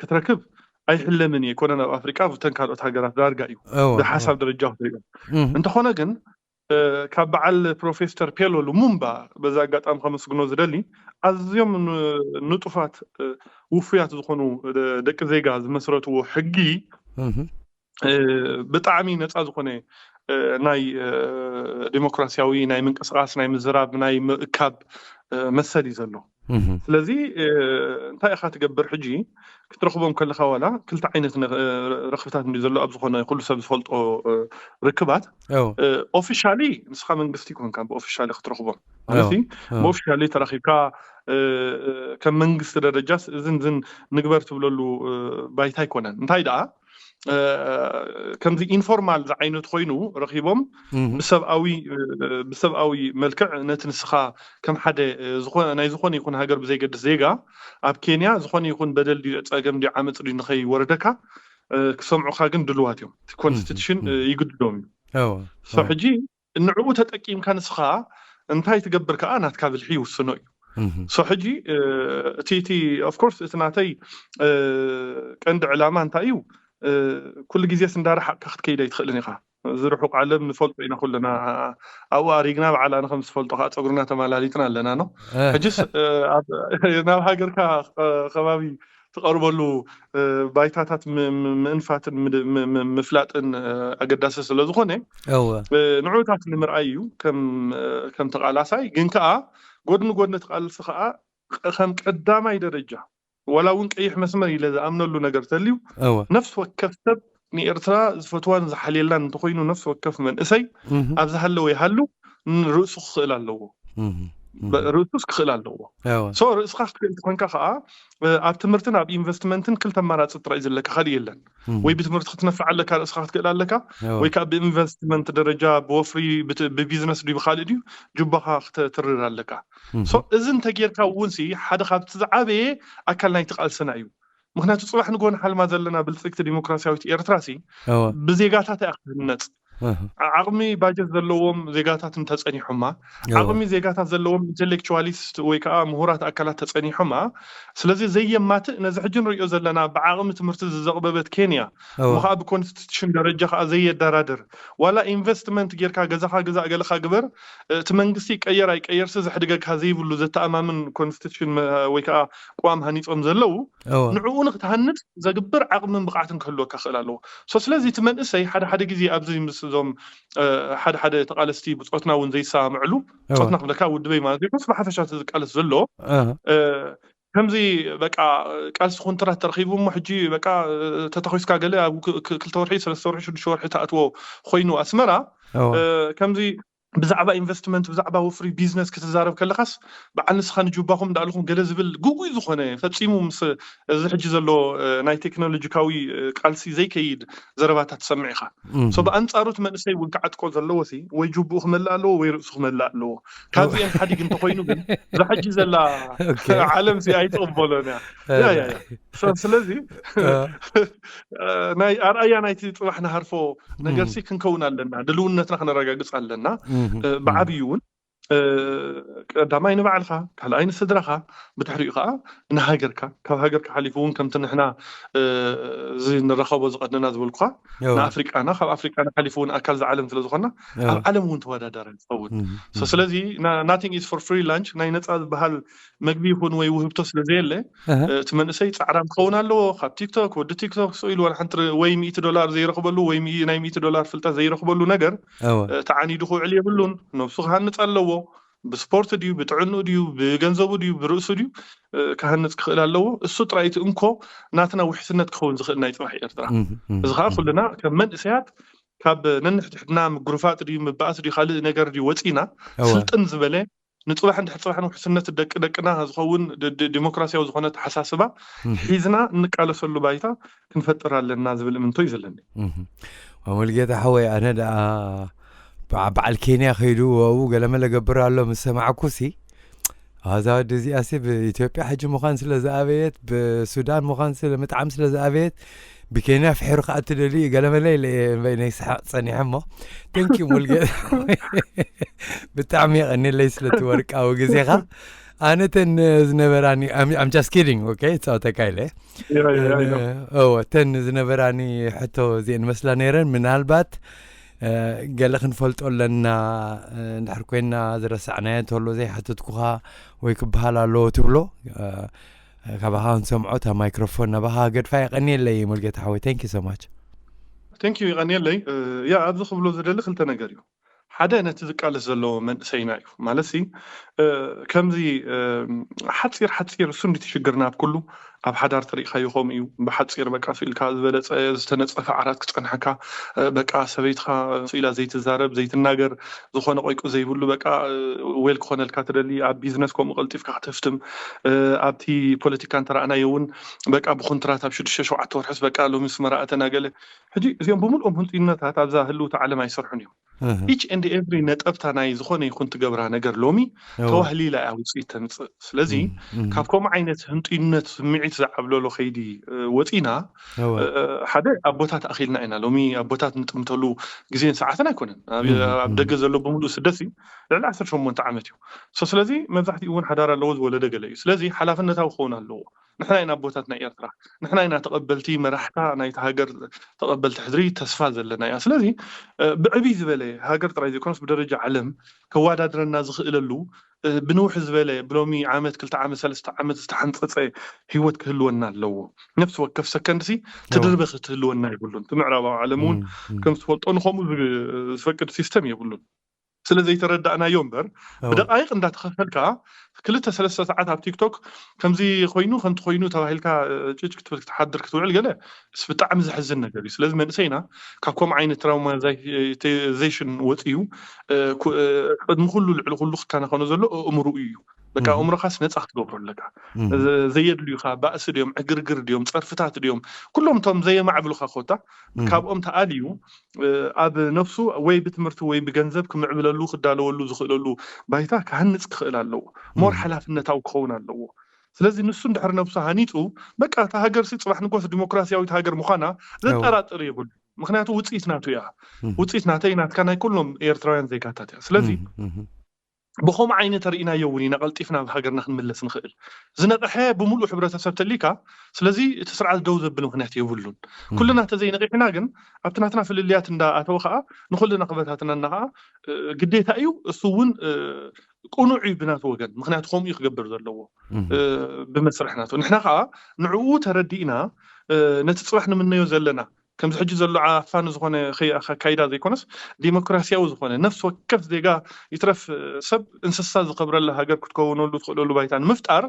ክትረክብ ኣይሕለምን እየ። ኮነ ናብ ኣፍሪቃ ብተን ካልኦት ሃገራት ዳርጋ እዩ ብሓሳብ ደረጃ ክትሪኦ። እንተኾነ ግን ካብ በዓል ፕሮፌሰር ፔሎ ሉሙምባ በዛ ኣጋጣሚ ከመስግኖ ዝደሊ ኣዝዮም ንጡፋት ውፉያት ዝኾኑ ደቂ ዜጋ ዝመስረትዎ ሕጊ ብጣዕሚ ነፃ ዝኾነ ናይ ዲሞክራሲያዊ ናይ ምንቅስቃስ ናይ ምዝራብ ናይ ምእካብ መሰል እዩ ዘሎ። ስለዚ እንታይ ኢኻ ትገብር ሕጂ ክትረኽቦም ከለኻ ዋላ ክልተ ዓይነት ረኽብታት እንዲ ዘሎ ኣብ ዝኾነ ኩሉ ሰብ ዝፈልጦ ርክባት ኦፊሻሊ ንስኻ መንግስቲ ኮንካ ብኦፊሻሊ ክትረኽቦም ማለት ብኦፊሻሊ ተራኺብካ ከም መንግስቲ ደረጃስ እዝን ዝን ንግበር ትብለሉ ባይታ ኣይኮነን። እንታይ ደኣ ከምዚ ኢንፎርማል ዝዓይነቱ ኮይኑ ረኺቦም ብሰብኣዊ ብሰብኣዊ መልክዕ ነቲ ንስኻ ከም ሓደ ናይ ዝኾነ ይኹን ሃገር ብዘይገድስ ዜጋ ኣብ ኬንያ ዝኾነ ይኹን በደል ድዩ ጸገም ድዩ ዓመፅ ድዩ ንኸይወረደካ ክሰምዑኻ ግን ድልዋት እዮም። እቲ ኮንስቲቱሽን ይግድዶም እዩ። ሶ ሕጂ ንዕኡ ተጠቂምካ ንስኻ እንታይ ትገብር ከዓ ናትካ ብልሒ ይውስኖ እዩ። ሶ ሕጂ እቲ እቲ ኦፍኮርስ እቲ ናተይ ቀንዲ ዕላማ እንታይ እዩ? ኩሉ ግዜስ እንዳረሓቕካ ክትከይድ ኣይትኽእልን ኢኻ። እዚ ርሑቕ ዓለም ንፈልጦ ኢና ኩልና። ኣብኡ ኣሪግና ብዓል ኣነ ከም ዝፈልጦ ከዓ ፀጉርና ተመላሊጥና ኣለና ነው። ሕጅስ ናብ ሃገርካ ከባቢ ትቐርበሉ ባይታታት ምእንፋትን ምፍላጥን ኣገዳሲ ስለ ዝኾነ ንዑታት ንምርኣይ እዩ ከም ተቓላሳይ። ግን ከዓ ጎድኒ ጎድኒ ተቓልሲ ከዓ ከም ቀዳማይ ደረጃ ዋላ እውን ቀይሕ መስመር ኢለ ዝኣምነሉ ነገር ተልዩ ነፍሲ ወከፍ ሰብ ንኤርትራ ዝፈትዋን ዝሓልየላን እንተኮይኑ ነፍሲ ወከፍ መንእሰይ ኣብ ዝሃለወ ይሃሉ ርእሱ ክኽእል ኣለዎ። ርእሱስ ክኽእል ኣለዎ። ሶ ርእስኻ ክትክእል ትኮንካ ከዓ ኣብ ትምህርትን ኣብ ኢንቨስትመንትን ክልተ ኣማራፂ ጥራይ ዘለካ ካልእ የለን። ወይ ብትምህርቲ ክትነፍዕ ኣለካ ርእስኻ ክትክእል ኣለካ ወይ ከዓ ብኢንቨስትመንት ደረጃ ብወፍሪ ብቢዝነስ ድዩ ብካልእ ድዩ ጁባኻ ክተትርር ኣለካ። ሶ እዚ እንተጌርካ እውን ሲ ሓደ ካብቲ ዝዓበየ ኣካል ናይቲ ቃልስና እዩ። ምክንያቱ ፅባሕ ንጎ ንሓልማ ዘለና ብልፅግቲ ዲሞክራሲያዊት ኤርትራ ሲ ብዜጋታት እያ ክትህነፅ። ዓቕሚ ባጀት ዘለዎም ዜጋታት እንተፀኒሖማ ዓቕሚ ዜጋታት ዘለዎም ኢንቴሌክቹዋሊስት ወይ ከዓ ምሁራት ኣካላት ተፀኒሖማ ስለዚ ዘየማትእ ነዚ ሕጂ ንሪኦ ዘለና ብዓቕሚ ትምህርቲ ዝዘቕበበት ኬንያ እሞ ከዓ ብኮንስቲቱሽን ደረጃ ከዓ ዘየደራድር ዋላ ኢንቨስትመንት ጌርካ ገዛኻ ግዛእ ገለኻ ግበር እቲ መንግስቲ ይቀየር ኣይቀየርሲ ዘሕድገካ ዘይብሉ ዘተኣማምን ኮንስቲቱሽን ወይ ከዓ ቅዋም ሃኒፆም ዘለዉ ንዕኡ ንክትሃንፅ ዘግብር ዓቕምን ብቕዓትን ክህልወካ ክእል ኣለዎ። ሶ ስለዚ እቲ መንእሰይ ሓደ ሓደ ግዜ ኣብዚ ምስ እዞም ሓደ ሓደ ተቃለስቲ ብፆትና እውን ዘይሰማምዕሉ ፆትና ክብለካ ውድበይ ማለት እዩ ብሓፈሻ ዝቃለስ ዘሎ ከምዚ በቃ ቃልሲ ኮንትራት ተረኪቡ እሞ ሕጂ በቃ ተተኪስካ ገለ ኣብ ክልተ ወርሒ ሰለስተ ወርሒ ሽዱሽተ ወርሒ ተኣትዎ ኮይኑ ኣስመራ ከምዚ ብዛዕባ ኢንቨስትመንት ብዛዕባ ወፍሪ ቢዝነስ ክትዛረብ ከለካስ በዓል ንስኻ ንጁባኹም እንዳኣልኹም ገለ ዝብል ግጉይ ዝኾነ ፈፂሙ ምስ እዚ ሕጂ ዘሎ ናይ ቴክኖሎጂካዊ ቃልሲ ዘይከይድ ዘረባታት ትሰምዕ ኢኻ። ሶ ብኣንፃሩ እቲ መንእሰይ እውን ክዓጥቆ ዘለዎ ሲ ወይ ጁቡኡ ክመልእ ኣለዎ ወይ ርእሱ ክመልእ ኣለዎ። ካብዚአን ሓዲግ እንተኮይኑ ግን እዛ ሕጂ ዘላ ዓለም ሲ ኣይትቕበሎን እያ። ስለዚ ናይ ኣርኣያ ናይቲ ፅባሕ ንሃርፎ ነገር ሲ ክንከውን ኣለና፣ ድልውነትና ክነረጋግፅ ኣለና። ብዓብዩ እውን ቀዳማይ ንባዕልካ፣ ካልኣይ ንስድራካ፣ ብድሕሪኡ ከዓ ንሃገርካ። ካብ ሃገርካ ሓሊፉ እውን ከምቲ ንሕና እዚ ንረኸቦ ዝቐድነና ዝበልኩካ ንኣፍሪቃና፣ ካብ ኣፍሪቃና ሓሊፉ እውን ኣካል ዝዓለም ስለዝኾና ኣብ ዓለም እውን ተወዳዳሪ ዝኸውን። ስለዚ nothing is for free lunch፣ ናይ ነፃ ዝበሃል መግቢ ይኹን ወይ ውህብቶ ስለዘየለ እቲ መንእሰይ ፃዕራም ክኸውን ኣለዎ። ካብ ቲክቶክ፣ ወዲ ቲክቶክ ስቕ ኢሉ ዋላ ሓንቲ ወይ ሚእቲ ዶላር ዘይረኽበሉ ወይ ናይ ሚእቲ ዶላር ፍልጠት ዘይረኽበሉ ነገር ተዓኒዱ ክውዕል የብሉን። ነብሱ ክሃንፅ ኣለዎ። ብስፖርት ድዩ፣ ብጥዕንኡ ድዩ፣ ብገንዘቡ ድዩ፣ ብርእሱ ድዩ ክሃንፅ ክኽእል ኣለዎ። እሱ ጥራይ እቲ እንኮ ናትና ውሕስነት ክኸውን ዝኽእል ናይ ፅባሕ ኤርትራ። እዚ ከዓ ኩልና ከም መንእሰያት ካብ ነንሕድሕድና ምጉርፋጥ ድዩ፣ ምባኣስ ድዩ፣ ካልእ ነገር ድዩ ወፂና ስልጥን ዝበለ ንፅባሕ እንድሕር ፅባሕ ንውሕስነት ደቂ ደቅና ዝኸውን ዲሞክራሲያዊ ዝኾነ ተሓሳስባ ሒዝና እንቃለሰሉ ባይታ ክንፈጥር ኣለና ዝብል እምንቶ እዩ ዘለኒ። ሙልጌታ ሓወይ፣ ኣነ ደኣ በዓል ኬንያ ከይዱ ወኡ ገለመለ ገብር ኣሎ ምስ ሰማዕኩሲ፣ ኣዛ ወዲ እዚኣሲ ብኢትዮጵያ ሕጂ ምዃን ስለ ዝኣበየት፣ ብሱዳን ምዃን ስለ ምጥዓም ስለ ዝኣበየት፣ ብኬንያ ፍሒሩ ክኣቲ ደልዩ ገለመለ ኢለ እየ በይነይ ስሓቕ ጸኒሐ እሞ። Thank you ሙልጌታ ሓወይ። ብጣዕሚ የቐኒለይ ስለቲ ወርቃዊ ግዜኻ። ኣነ ተን ዝነበራኒ I'm just kidding okay ጻወተካ ኢለ። እወ ተን ዝነበራኒ ሕቶ እዚአን መስላ ነይረን። ምናልባት ገለ ክንፈልጦ ኣለና እንድሕር ኮይና ዝረሳዕናዮ እንተሎ ዘይሓተትኩኻ ወይ ክበሃል ኣለዎ ትብሎ ካባኻ ክንሰምዖ እታ ማይክሮፎን ናባኻ ገድፋ። የቐንየለይ ሙልጌታ ሓወይ። Thank you so much። Thank you። ይቐንየለይ። ያ ኣብዚ ክብሎ ዝደሊ ክልተ ነገር እዩ። ሓደ ነቲ ዝቃለስ ዘሎ መንእሰይና እዩ። ማለት ሲ ከምዚ ሓፂር ሓፂር እሱ እንዲ ትሽግርና ኣብ ኩሉ ኣብ ሓዳር ተሪእካዮ ከምኡ እዩ። ብሓፂር በቃ ስኢልካ ዝበለፀ ዝተነፀፈ ዓራት ክፀንሐካ በቃ ሰበይትኻ ስኢላ ዘይትዛረብ ዘይትናገር ዝኾነ ቆይቁ ዘይብሉ በቃ ዌል ክኾነልካ ትደሊ ኣብ ቢዝነስ ከምኡ ቀልጢፍካ ክትህፍትም ኣብቲ ፖለቲካ እንተረኣናዮ እውን በቃ ብኮንትራት ኣብ ሽዱሽተ ሸውዓተ ወርሕስ በቃ ሎሚ ስመራ ኣተና ገለ ሕጂ እዚኦም ብምልኦም ህንፅይነታት ኣብዛ ህልውቲ ዓለም ኣይሰርሑን እዮም። Each and every ነጠብታ ናይ ዝኾነ ይኹን ትገብራ ነገር ሎሚ ተዋህሊላ እያ ውፅኢት ተምፅእ። ስለዚ ካብ ከምኡ ዓይነት ህንጡይነት ስምዒት ዝዓብለሎ ከይዲ ወፂና ሓደ ኣቦታት ኣኺልና ኢና። ሎሚ ኣቦታት ንጥምተሉ ግዜን ሰዓትን ኣይኮነን። ኣብ ደገ ዘሎ ብምሉእ ስደት ልዕሊ ዓሰርተ ሸሞንተ ዓመት እዩ። ስለዚ መብዛሕትኡ እውን ሓዳር ኣለዎ ዝወለደ ገለ እዩ። ስለዚ ሓላፍነታዊ ክኸውን ኣለዎ። ንሕና ኢና ኣቦታት ናይ ኤርትራ፣ ንሕና ኢና ተቐበልቲ መራሕታ ናይቲ ሃገር፣ ተቐበልቲ ሕድሪ ተስፋ ዘለና እያ። ስለዚ ብዕብይ ዝበለ ሃገር ጥራይ ዘይኮነስ ብደረጃ ዓለም ከዋዳድረና ዝኽእለሉ ብንውሕ ዝበለ ብሎሚ ዓመት ክልተ ዓመት ሰለስተ ዓመት ዝተሓንፀፀ ህይወት ክህልወና ኣለዎ። ነፍሲ ወከፍ ሰከንድ ሲ ትድርበ ክትህልወና የብሉን። እቲ ምዕራባዊ ዓለም እውን ከም ዝፈልጦ ንከምኡ ዝፈቅድ ሲስተም የብሉን። ስለ ዘይተረዳእናዮ እምበር ብደቃይቅ እንዳተኸፈልካ ክልተ ሰለስተ ሰዓት ኣብ ቲክቶክ ከምዚ ኮይኑ ከምቲ ኮይኑ ተባሂልካ ጭጭ ክትብል ክትሓድር ክትውዕል ገለ ብጣዕሚ ዘሕዝን ነገር እዩ። ስለዚ መንእሰይና ካብ ከምኡ ዓይነት ትራውማታይዜሽን ወፅዩ ቅድሚ ኩሉ ልዕሊ ኩሉ ክከናኸኖ ዘሎ ኣእምርኡ እዩ። በቃ ኣእምሮኻስ ነፃ ክትገብሮ ኣለካ። ዘየድልዩካ ባእሲ ድዮም፣ ዕግርግር ድዮም፣ ፀርፍታት ድዮም፣ ኩሎም እቶም ዘየማዕብሉካ ኮታ ካብኦም ተኣልዩ ኣብ ነፍሱ ወይ ብትምህርቲ ወይ ብገንዘብ ክምዕብለሉ ክዳለወሉ ዝኽእለሉ ባይታ ክሃንፅ ክኽእል ኣለዎ። ሞር ሓላፍነታዊ ክኸውን ኣለዎ። ስለዚ ንሱ እንድሕር ነብሱ ሃኒፁ በቃ እታ ሃገር ሲ ፅባሕ ንጎስ ዲሞክራሲያዊት ሃገር ምዃና ዘጠራጥር የብሉ። ምክንያቱ ውፅኢት ናቱ እያ። ውፅኢት ናተይ ናትካ ናይ ኩሎም ኤርትራውያን ዜጋታት እያ። ስለዚ ብኸምኡ ዓይነት ርኢናዮ እውን ኢና ቀልጢፍና ናብ ሃገርና ክንምለስ ንኽእል። ዝነቕሐ ብምሉእ ሕብረተሰብ ተሊካ ስለዚ እቲ ስርዓት ደው ዘብል ምክንያት የብሉን። ኩልና ተዘይነቂሕና ግን ኣብቲ ናትና ፍልልያት እንዳኣተወ ከዓ ንኩልና ክበታትነና ከዓ ግዴታ እዩ። እሱ እውን ቅኑዕ እዩ ብናቱ ወገን፣ ምክንያቱ ከምኡ እዩ ክገብር ዘለዎ ብመስርሕ ናቱ። ንሕና ከዓ ንዕኡ ተረዲእና ነቲ ፅባሕ ንምነዮ ዘለና ከምዚ ሕጂ ዘሎ ዓፋኒ ዝኾነ ኣካይዳ ዘይኮነስ ዲሞክራሲያዊ ዝኾነ ነፍሲ ወከፍ ዜጋ ይትረፍ ሰብ እንስሳ ዝኸብረላ ሃገር ክትከውነሉ ትኽእለሉ ባይታ ንምፍጣር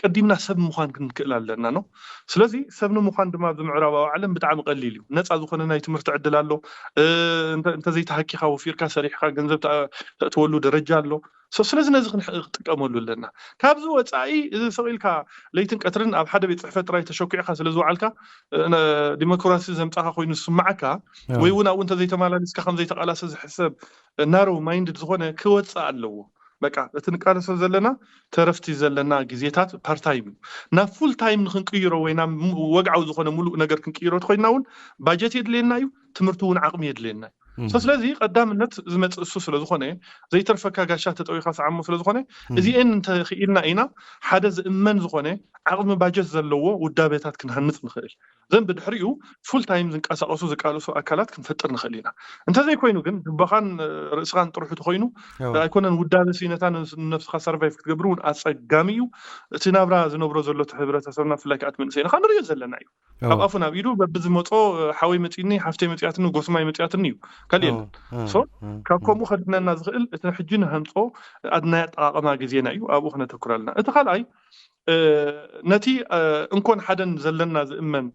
ቀዲምና ሰብ ምዃን ክንክእል ኣለና ነው። ስለዚ ሰብ ንምዃን ድማ ኣብዚ ምዕራባዊ ዓለም ብጣዕሚ ቀሊል እዩ። ነፃ ዝኾነ ናይ ትምህርቲ ዕድል ኣሎ። እንተዘይተሃኪኻ ወፊርካ ሰሪሕካ ገንዘብ ተእትወሉ ደረጃ ኣሎ። ስለዚ ነዚ ክንጥቀመሉ ኣለና። ካብዚ ወፃኢ እዚ ስቕ ኢልካ ለይትን ቀትርን ኣብ ሓደ ቤት ፅሕፈት ጥራይ ተሸኪዕካ ስለ ዝወዓልካ ዲሞክራሲ ዘምፃኻ ኮይኑ ዝስማዓካ ወይ እውን ኣብኡ እንተዘይተመላሊስካ ከምዘይተቃላሰ ዝሕሰብ ናሮ ማይንድድ ዝኾነ ክወፅእ ኣለዎ። በቃ እቲ ንቃለሶ ዘለና ተረፍቲ ዘለና ግዜታት ፓርታይም እዩ። ናብ ፉል ታይም ንክንቅይሮ ወይ ናብ ወግዓዊ ዝኾነ ሙሉእ ነገር ክንቅይሮ ተኮይና እውን ባጀት የድልየና እዩ። ትምህርቲ እውን ዓቕሚ የድልየና እዩ። So ስለዚ ቀዳምነት ዝመፅእ እሱ ስለዝኾነ ዘይተርፈካ ጋሻ ተጠዊኻ ሰዓሞ ስለዝኾነ እዚኤን እንተኽኢልና ኢና ሓደ ዝእመን ዝኾነ ዓቕሚ ባጀት ዘለዎ ውዳቤታት ክንሃንፅ ንኽእል ዘን ብድሕሪኡ full time ዝንቀሳቐሱ ዝቃለሱ ኣካላት ክንፈጥር ንኽእል ኢና። እንተዘይኮይኑ ግን ጅባኻን ርእስኻን ጥርሑ ተኮይኑ ኣይኮነን ውዳበ ስኢነታ ንነብስኻ survive ክትገብር እውን ኣፀጋሚ እዩ። እቲ ናብራ ዝነብሮ ዘሎ እቲ ሕብረተሰብና ብፍላይ ከዓ እቲ መንእሰይና ከዓ ንሪኦ ዘለና እዩ። ካብ ኣፉ ናብ ኢዱ በብዝመፆ ሓወይ መፂኒ ሓፍተይ መፂኣትኒ ጎስማይ መፂኣትኒ እዩ። ካልእ የለን። So ካብ ከምኡ ከድሕነና ዝኽእል እቲ ሕጂ ንሃንፆ ኣድናይ ኣጠቃቀማ ግዜና እዩ። ኣብኡ ክነተኩር ኣለና። እቲ ካልኣይ ነቲ እንኮን ሓደን ዘለና ዝእመን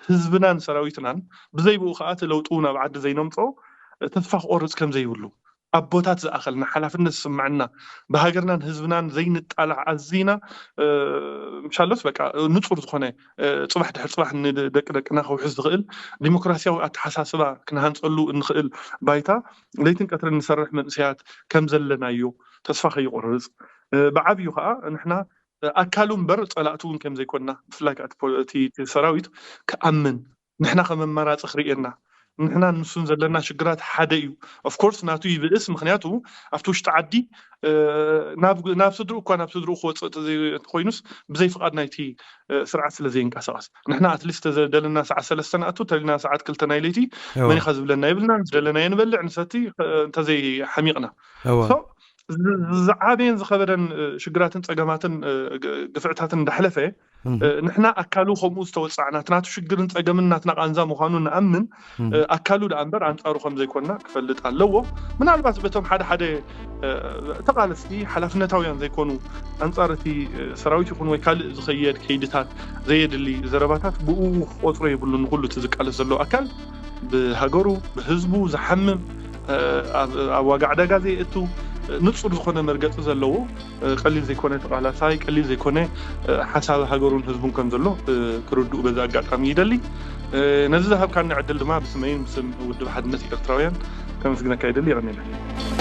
ህዝብናን ሰራዊትናን ብዘይብኡ ከዓ እቲ ለውጢ እውን ኣብ ዓዲ ዘይነምፅኦ ተስፋ ክቆርፅ ከም ዘይብሉ ኣቦታት ዝኣኸልና ሓላፍነት ዝስምዐና ብሃገርናን ህዝብናን ዘይንጣላዕ ኣዝና ምሻሎስ በቃ ንፁር ዝኾነ ፅባሕ ድሕር ፅባሕ ንደቂ ደቅና ከውሕስ ዝኽእል ዲሞክራሲያዊ ኣተሓሳስባ ክንሃንፀሉ እንኽእል ባይታ ለይትን ቀትርን ንሰርሕ መንእሰያት ከም ዘለናዮ ተስፋ ከይቆርፅ ብዓብዩ ከዓ ንሕና ኣካሉ እምበር ፀላእቱ እውን ከም ዘይኮንና ብፍላይ ከዓ እቲ ሰራዊት ክኣምን ንሕና ከም ኣማራፂ ክርእየና ንሕና ንሱን ዘለና ሽግራት ሓደ እዩ። Of course ናቱ ይብእስ ምክንያቱ ኣብቲ ውሽጢ ዓዲ ናብ ስድርኡ እኳ ናብ ስድርኡ ክወፅእ ተዘይኮይኑስ ብዘይ ፍቃድ ናይቲ ስርዓት ስለ ዘይንቀሳቀስ ንሕና ኣትሊስት ተደለና ሰዓት ሰለስተ ንኣቱ ተሊና ሰዓት ክልተ ናይ ለይቲ መኒኻ ዝብለና የብልና ዝደለናዮ ንበልዕ ንሰቲ እንተዘይ ሓሚቕና ዝዓበየን ዝኸበደን ሽግራትን ፀገማትን ግፍዕታትን እንዳሕለፈ ንሕና ኣካሉ ከምኡ ዝተወፃዕና ናቱ ሽግርን ፀገምን ናትና ቃንዛ ምዃኑ ንኣምን ኣካሉ ደኣ እምበር ኣንፃሩ ከም ዘይኮንና ክፈልጥ ኣለዎ። ምናልባት በቶም ሓደ ሓደ ተቃለስቲ ሓላፍነታውያን ዘይኮኑ ኣንፃር እቲ ሰራዊት ይኹን ወይ ካልእ ዝኸየድ ከይድታት ዘየድሊ ዘረባታት ብኡ ክቆፅሮ የብሉ ንኩሉ እቲ ዝቃለስ ዘሎ ኣካል ብሃገሩ ብህዝቡ ዝሓምም ኣብ ዋጋ ዕዳጋ ዘየእቱ ንፁር ዝኾነ መርገፂ ዘለዎ ቀሊል ዘይኮነ ተቃላሳይ ቀሊል ዘይኮነ ሓሳብ ሃገሩን ህዝቡን ከም ዘሎ ክርድኡ በዚ ኣጋጣሚ ይደሊ። ነዚ ዝሃብካኒ ዕድል ድማ ብስመይን ብስም ውድብ ሓድነት ኤርትራውያን ከመስግነካ ይደሊ። የቐንየለይ።